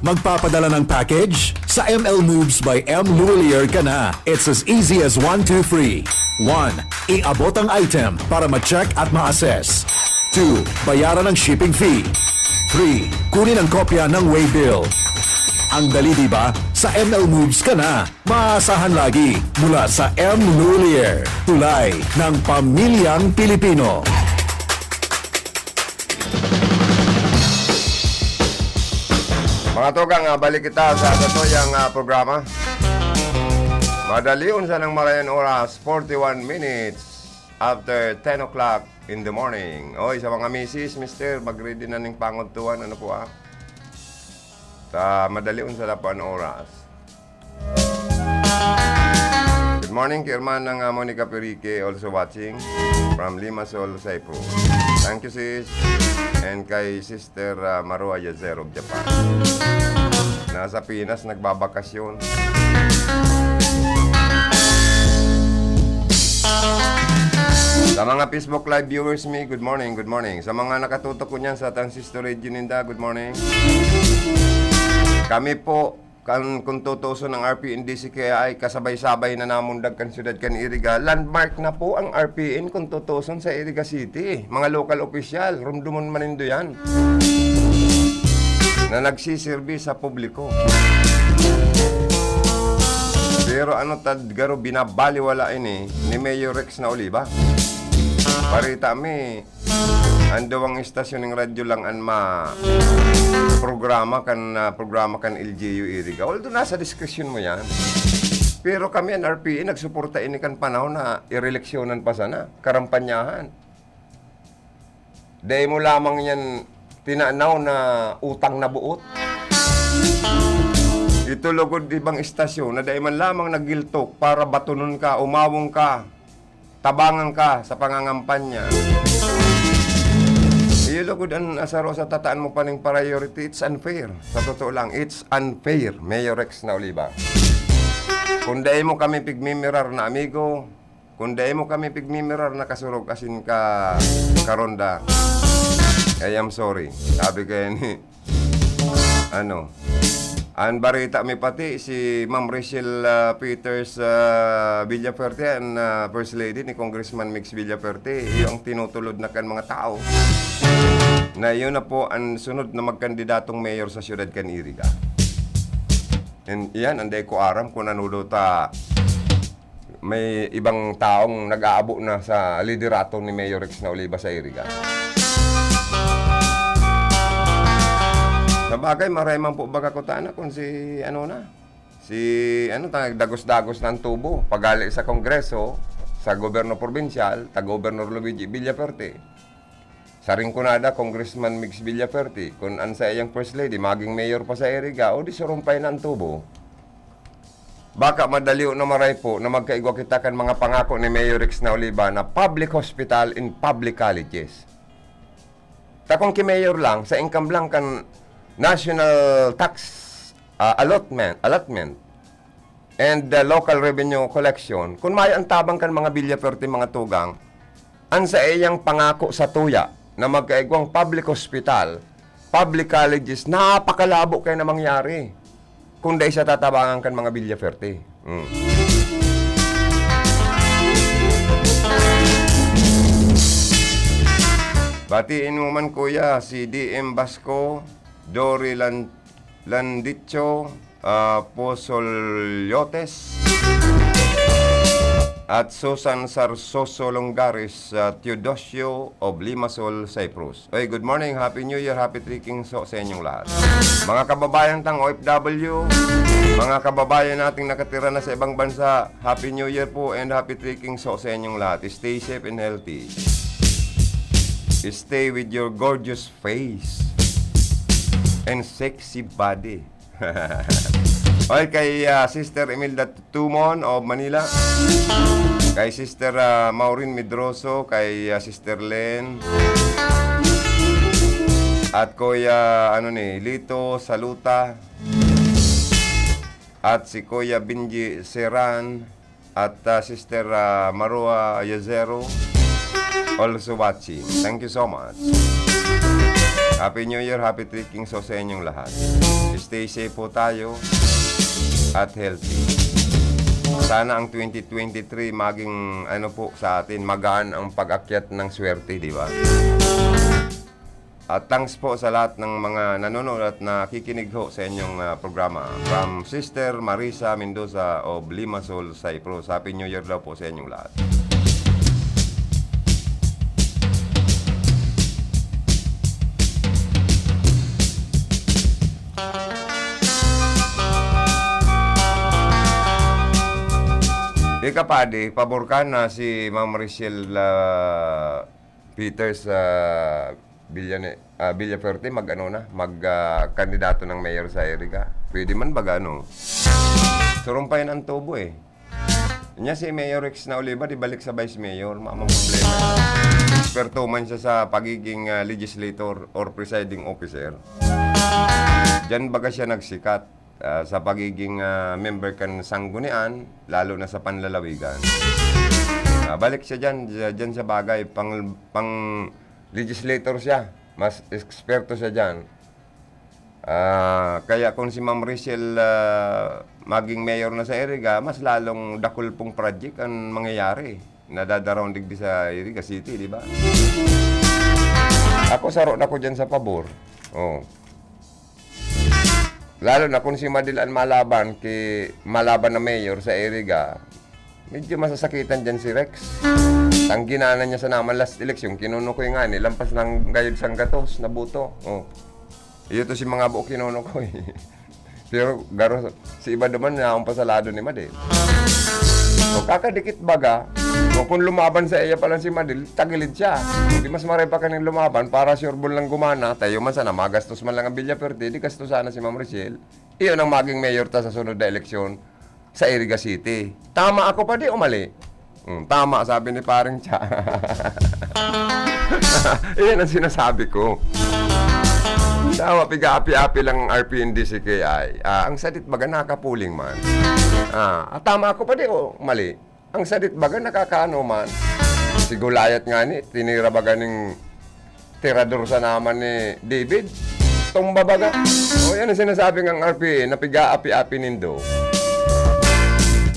Magpapadala ng package? Sa M L Moves by M Louelier ka na. It's as easy as one, two, three. One, iabot ang item para ma-check at ma-assess. Two, bayaran ang shipping fee. Three, kunin ang kopya ng waybill. Ang dali, di ba? Sa M L Moves ka na. Maasahan lagi mula sa M Louelier, tulay ng pamilyang Pilipino. Mga tugang, ah, balik kita sa satuyang, ah, programa. Madalion sa nang marayan oras, forty-one minutes after ten o'clock in the morning. Oy, sa mga misis, mister, mag-ready na ning pangudtuan, ano po, ah? Ta madalion sa lapan oras. Good morning kay Hermana nga Monica Perique, also watching from Limassol, Cyprus. Thank you, sis. And kay Sister, ah, Maru Ayazero of Japan. Nasa Pinas, nagbabakasyon. Sa mga Facebook Live viewers mi, good morning, good morning. Sa mga nakatutok ko niyan sa transistor radio ninda, good morning. Kami po, kan, kung tutuson ang R P N D C K I, kasabay-sabay na namundag kan syudad kan Iriga. Landmark na po ang R P N kung tutuson sa Iriga City. Mga local official, rumdumon man nindo yan, na nagsiserbi sa publiko. Pero ano tad garo binabaliwala ini ni Mayor Rex na Oliva? Barita mi, an duwang istasyon ning radyo lang an ma-program programa kan, ah, programa kan L G U Iriga. Although nasa diskresyon mo yan. Pero kami, an R P A, nagsuporta ini kan panahon na ireleksyonan pa sana, karampanyahan. Dai mo lamang yan tinanaw na utang na buot. Ito lugod ibang istasyon na dai man lamang naggiltok para batonon ka, umawong ka, tabangan ka sa pangangampanya. Iyo lugod an asaro sa tataan mo pa ning priority, it's unfair. Sa totoo lang, it's unfair, Mayor Rex na Oliva. Kung dai mo kami pigmimirar na amigo, kung dai mo kami pigmimirar na kasurog asin ka karonda, I am sorry. Sabi kaya ni, ano, an barita mi pati, si Ma'am Rachel, ah, Peters, ah, Villafuerte, an, ah, First Lady ni Congressman Migs Villafuerte, iyo ang tinutulod na kan mga tao na iyo na po an sunod na magkandidatong mayor sa siyudad kan Iriga. And iyan, anday ko aram kung ano daw ta may ibang taong nag-aabo na sa liderato ni Mayor Rex na Oliva sa Iriga. Sabagay, maray man po baga kutana kung si, ano na, si, ano, ta-, dagos-dagos na an tubo. Paghale sa Kongreso, sa gobyerno probinsyal, ta Gobernador Luigi Villafuerte. Sa Rinconada, Congressman Migs Villafuerte, kun an saiyang First Lady maging mayor pa sa Iriga, o di surumpay na an tubo. Baka madali o na maray po na magkaigwa kita kan mga pangako ni Mayor Rex na Oliva na public hospital and public colleges. Ta kung ki mayor lang, sa income lang kan national tax, ah, allotment, allotment, and, uh, local revenue collection, kun mayo an tabang kan mga Villafuerte, mga tugang, an saiyang pangako sa tuya na magkaigwang public hospital, public colleges, napakalabo kaya na mangyari kung dai siya tatabangan kan mga Villafuerte. Mm. Batiin mo man, kuya, si D M Basco, Dory Lan-, Landicho, ah, Posoliotes, at Susan Sarsoso Longares, ah, Teodosio of Limassol, Cyprus. Oy, good morning, Happy New Year, Happy Trekking so sa inyong lahat. Mga kababayan tang O F W, mga kababayan nating nakatira na sa ibang bansa, Happy New Year po and Happy Trekking so sa inyong lahat. Stay safe and healthy. Stay with your gorgeous face and sexy body. Oy, kay, ah, Sister Imelda Tumon of Manila, kay Sister, ah, Maureen Medroso, kay, ah, Sister Len, at Kuya, ano ni, Lito Saluta, at si Kuya Benji Seran, at, ah, Sister, ah, Marua Yezero, also watching. Thank you so much. Happy New Year, Happy Trekking so sa inyong lahat. Stay safe po tayo at healthy. Sana ang twenty twenty-three maging, ano po, sa atin, magaan ang pag-akyat ng swerte, di ba? At thanks po sa lahat ng mga nanonood at nakikinig ho sa inyong, ah, programa. From Sister Marisa Mendoza of Limassol, Cyprus. Happy New Year daw po sa inyong lahat. Ika, Padi, pabor ka na si Ma'am Rachel, ah, Peters, ah, Villane-, ah, Villafuerte mag-ano na, mag, ah, kandidato ng mayor sa Iriga. Pwede man baga, ano? Surumpayan ang tubo, eh. Nya si Mayor Rex na Oliva, di balik sa vice mayor, mamang problema. Eksperto man siya sa pagiging, ah, legislator or presiding officer. Diyan baga siya nagsikat, ah, sa pagiging, ah, member kan sanggunian, lalo na sa panlalawigan. Ah, balik siya diyan, diya-, diyan sa bagay, pang, pang legislator siya, mas eksperto siya diyan. Ah, kaya kung si Ma'am Rachel, ah, maging mayor na sa Iriga, mas lalong dakul pong project ang mangyayari. Nadadaraon digdi sa Iriga City, di ba? Ako, saro na ko dyan sa pabor. Oh. Lalo na kung si Madil an malaban, ki, malaban na mayor sa Iriga, medyo masasakitan dyan si Rex. Tangginan na niya sa naman last election, kinuno ko yung ani, lampas ng gayod sanggatos na buto. Oh. Iyo to si mga buo kinono ko, eh. Pero garo, si iba naman, naon pa sa lado ni Madel. O kakadikit baga, o kung lumaban sa iya pa lang si Madel, tagilid siya. Di mas maray pa kaning lumaban para sure ball lang gumana, tayo man sana, magastos man lang ang Villaperte, di gastos sana si Ma'am Rachel. Iyon ang maging mayor ta sa sunod na eleksyon sa Iriga City. Tama ako pa di o mali? Hmm, tama, sabi ni Pareng Cha. Iyan ang sinasabi ko. Tama, piga-api-api lang ang R P N D C K I. Ah, ang sadit baga nakapuling man. Ah, ah, tama ako pa di o mali? Ang sadit baga nakakaano man. Si Goliath nga ni, tinira baga ning tirador sa naman ni David. Tumba baga. O, yan ang sinasabi ng R P N na piga-api-api nindo.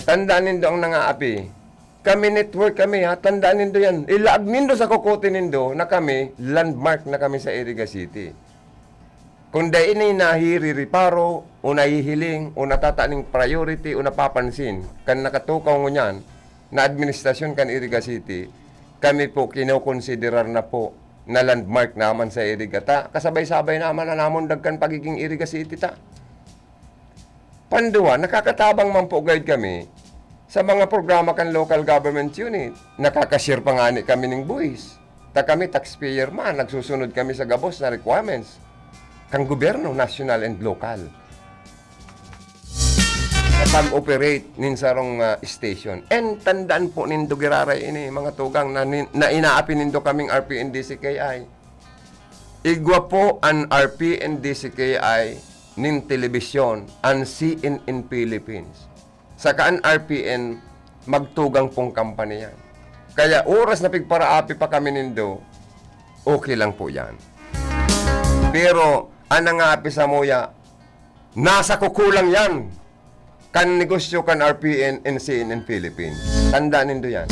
Tandaan nindo ang nangaapi. Kami network kami, ha. Tandaan nindo yan. Ilaag nindo sa kukote nindo na kami, landmark na kami sa Iriga City. Kung dai ini nahiririparo, o nahihiling, o natataning priority, o napapansin, kan nakatukaw ngunyan na administrasyon kan Iriga City, kami po kinokonsiderar na po na landmark naman sa Iriga ta. Kasabay-sabay naman na namundag kan pagiging Iriga City ta. Panduwa, nakakatabang man po gayud kami sa mga programa kan local government unit. Nakaka-share pa ngani kami ning buhis. Ta kami, taxpayer man, nagsusunod kami sa gabos na requirements kan gobyerno, national and local, sa pag-operate nin sarong, ah, station. And tandaan po nindo giraray ini, mga tugang, na, nin-, na inaapi nindo kaming R P N D C K I. Igwa po an R P N D C K I nin telebisyon, an C N N Philippines. Saka an R P N, magtugang pong kampanya yan. Kaya oras na pigparaapi pa kami nindo, okay lang po yan. Pero an nangaapi samuya, nasa kuko lang yan kan negosyo kan R P N and C N N Philippines. Tandaan nindo yan.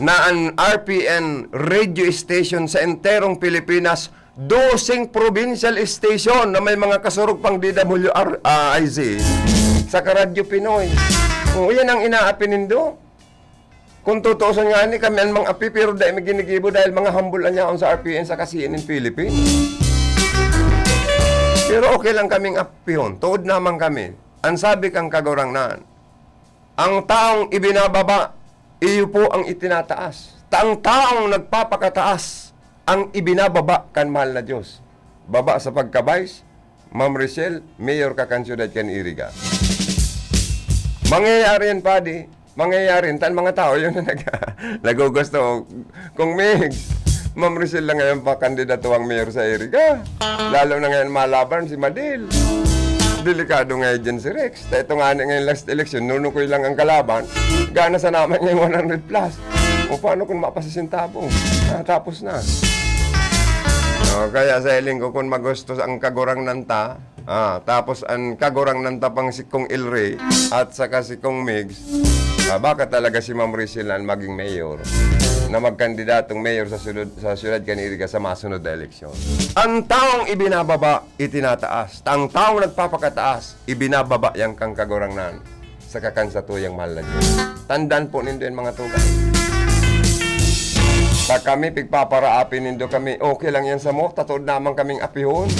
Na an R P N radio station sa enterong Pilipinas, doseng provincial station na may mga kasurog pang D W R, ah, I Z sa Karadyo Pinoy. O, yan ang inaapi nindo. Kung tutuusan nga ni kami an mga api, pero dai mi ginigibo dahil mga hambol an yaon sa R P N saka C N N Philippines. Pero okay lang kaming apihon. Tuod naman kami. An sabi kan Kagurangnan, "Ang taong ibinababa, iyo po ang itinataas. Ta ang taong nagpapakataas, ang ibinababa kan mahal na Diyos." Baba sa pagka-vice, Ma'am Rachel, mayor ka kan siyudad kan Iriga. Mangyayari yan, padi. Mangyayari yan. Tan mga tao, yun na nag-, nagugusto. Kung may Ma'am Rachel lang ngayon pa kandidatuang mayor sa Iriga. Lalo na ngayon malaban si Madel. Delikado ngayon dyan si Rex. Ta ito nga ni ngayon last election, nunukoy lang ang kalaban. Gana sa naman ngayon one hundred plus. O paano kung mapasisintabo? Ah, tapos na. O, kaya sa hiling ko, kung magustos ang Kagurangnan ta, ah, tapos ang Kagurangnan ta pang si Kong El Rey at saka si Kong Migs, ah, baka talaga si Ma'am Rachel na ang maging mayor, na magkandidatong mayor sa siyudad, sa siyudad kan Iriga sa masunod na eleksyon. Ang taong ibinababa, itinataas. Ta ang taong nagpapakataas, ibinababa yan kan Kagurangnan saka kan satuyang mahal na Diyos. Tandaan po nindo yan, mga tugang. Ta kami, pigpaparaapi nindo kami, okay lang yan samo, ta tuod naman kaming apihon.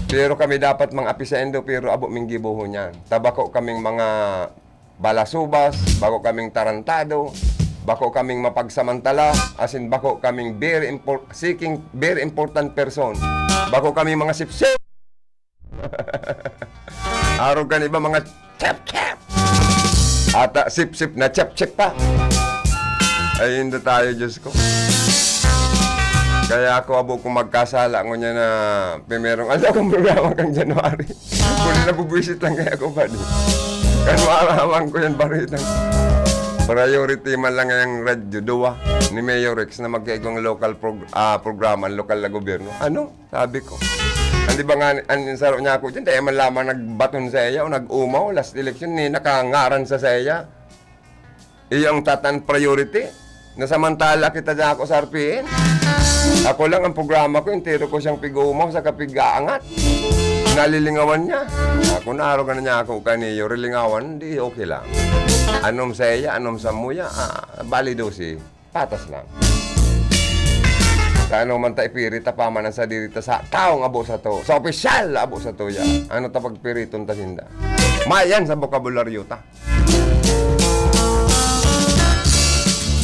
Pero kami dapat mang-api saindo, pero abo ming gibohon yan. Ta bako kaming mga balasubas, bako kaming tarantado, bako kaming mapagsamantala, asin bako kaming very impor-, seeking very important person. Bako kaming mga sipsip. Arog kan iba, mga chep-chep. Ata sipsip na chep-chep pa. Ay, hindi tayo, Diyos ko. Kaya ako, abo kung magkasala ngunyan na primerong aldaw kan programa kan January. Kung na nabubwisit lang kaya ako, padi. Kan maaraman ko yan, baritang priority man lang ngayang radyo, duwa, ni Mayor Rex na magkaigong local prog-, ah, programa, lokal na gobyerno. Ano? Sabi ko. An di ba nga, an saro niya ako dyan, dahil man lamang nagbaton sa iya o nag-umaw, last election, ni nakangaran sa sa iya. Iyo ang tatan priority. Nasamantala kita dyan ako sa R P N. Ako lang ang programa ko, entero ko siyang pig-uumaw sa kapig-aangat. Nalilingawan niya. Ako, narogan na niya ako kaniyo, rilingawan, di okay lang. Anom sa iya, anom sa muya, ah, bali dosi. Patas lang. Kano man ta ipirita pa man ang sadiri ta sa taong abo sato, sa opisyal na abo sato ya. Ano ta pagpiriton ta sinda? Mayan sa bokabularyo ta.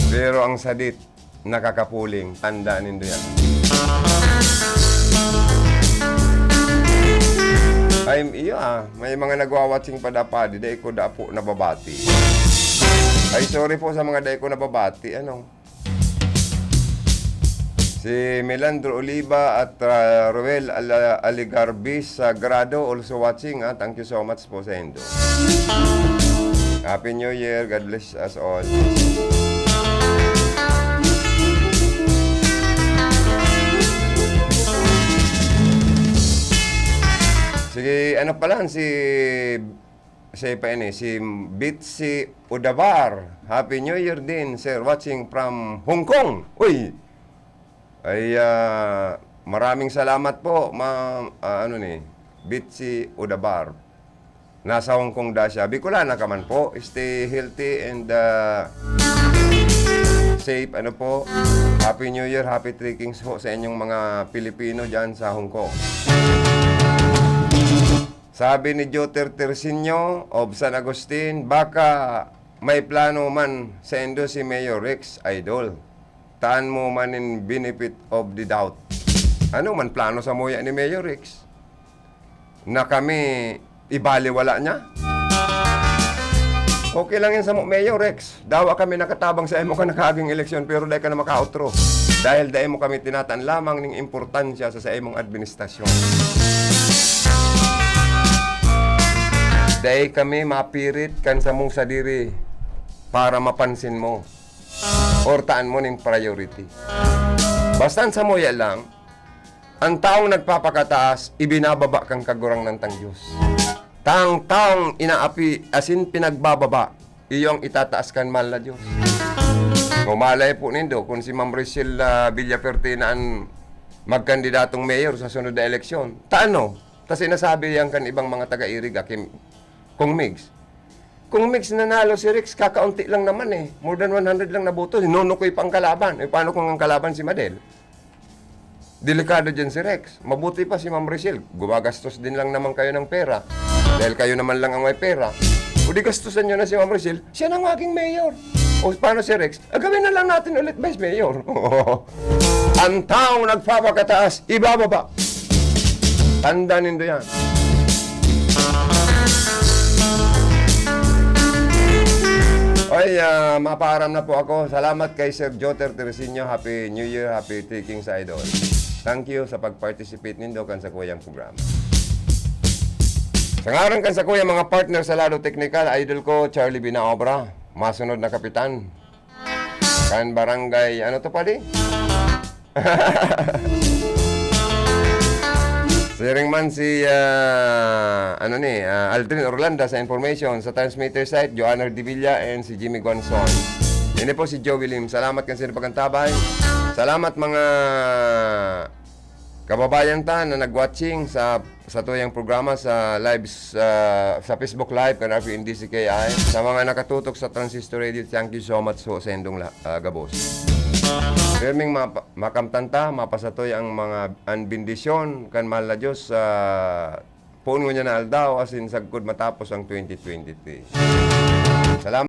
Pero ang sadit, nakakapuling. Tanda nindo yan. Ay, iyo ah, may mga nagwa-watching pa da padi, dai ko da po nababati. Ay, sorry po sa mga dai ko nababati, ano. Si Melandro Oliva at, ah, Roel Ala-, Aligarbi Sagrado also watching, ah. Thank you so much po sa indo. Happy New Year. God bless us all. Sige, ano pa lang, si, si pa ini, si Bitsy Udabar. Happy New Year din, sir. Watching from Hong Kong. Uy! Ay, ah, maraming salamat po, ma-, ah, ano ni, Bitsy Udabar. Nasa Hong Kong da siya. Bicolana ka man po. Stay healthy and, ah, safe. Ano po? Happy New Year, happy trekking po sa inyong mga Pilipino dyan sa Hong Kong. Sabi ni Joter Tercinio of San Agustin, baka may plano man saindo si Mayor Rex, idol. Taan mo man nin benefit of the doubt. Ano man plano samuya ni Mayor Rex? Na kami ibaliwala niya? Okay lang yan samo, Mayor Rex. Dawa kami nakatabang sa imo kan nakaaging eleksyon, pero dai ka na makautro. Dahil dai mo kami tinatan lamang ning importansya sa, sa imong administrasyon. Dai kami mapirit kan samong sadiri para mapansin mo. Or taan mo ning priority. Basta an samuya lang, ang taong nagpapakataas, ibinababa kan Kagurangnan tang Dios. Tang taong inaapi, asin pinagbababa, iyo ang itataas kan mahal na Dios. Kung malay po nindo, kung si Ma'am Rachel, ah, Villafertina an magkandidatong mayor sa sunod na eleksyon, ta ano? Ta sinasabi yan kan ibang mga taga-Iriga, kim-, Kung Migs. Kung Migs nanalo si Rex, kakaunti lang naman eh. More than one hundred lang na boto. Hinunukoy pa ang kalaban. E, paano kung ang kalaban si Madel? Delikado dyan si Rex. Mabuti pa si Ma'am Rachel. Gumagastos din lang naman kayo ng pera. Dahil kayo naman lang ang may pera. O di gastusan nyo na si Ma'am Rachel, siya na ang maging mayor. O paano si Rex? Ah, gawin na lang natin ulit vice mayor. Ang taong nagpapakataas, ibababa. Tanda nindo yan. Oy, ah, mapaaram na po ako. Salamat kay Sir Joter Teresino. Happy New Year, happy trekking sa idol. Thank you sa pag-participate nindo kan sakuyang programa. Sa ngaran kan sakuyang mga partner sa lado teknikal, idol ko, Charlie Binaobra. Masunod na kapitan. Kan barangay, ano to, padi? Siring man si, ah, ano ni, ah, Aldrin Orlando sa information, sa transmitter site, Joanna Ardevilla and si Jimmy Guanzon. Ini po si Joey Lim. Salamat kan sino pagkantabay. Salamat mga kababayan ta na nag-watching sa, sa tuyang programa sa live, sa, sa Facebook Live kan R P N D C K I. Sa mga nakatutok sa Transistor Radio, thank you so much po sa indong la-, ah, gabos. Pirming mapa-, makamtan ta, mapasatoy ang mga, ang bendisyon kan mahal na Diyos sa poon ngunyan na aldaw, asin sagkod matapos ang twenty twenty-three. Salamat.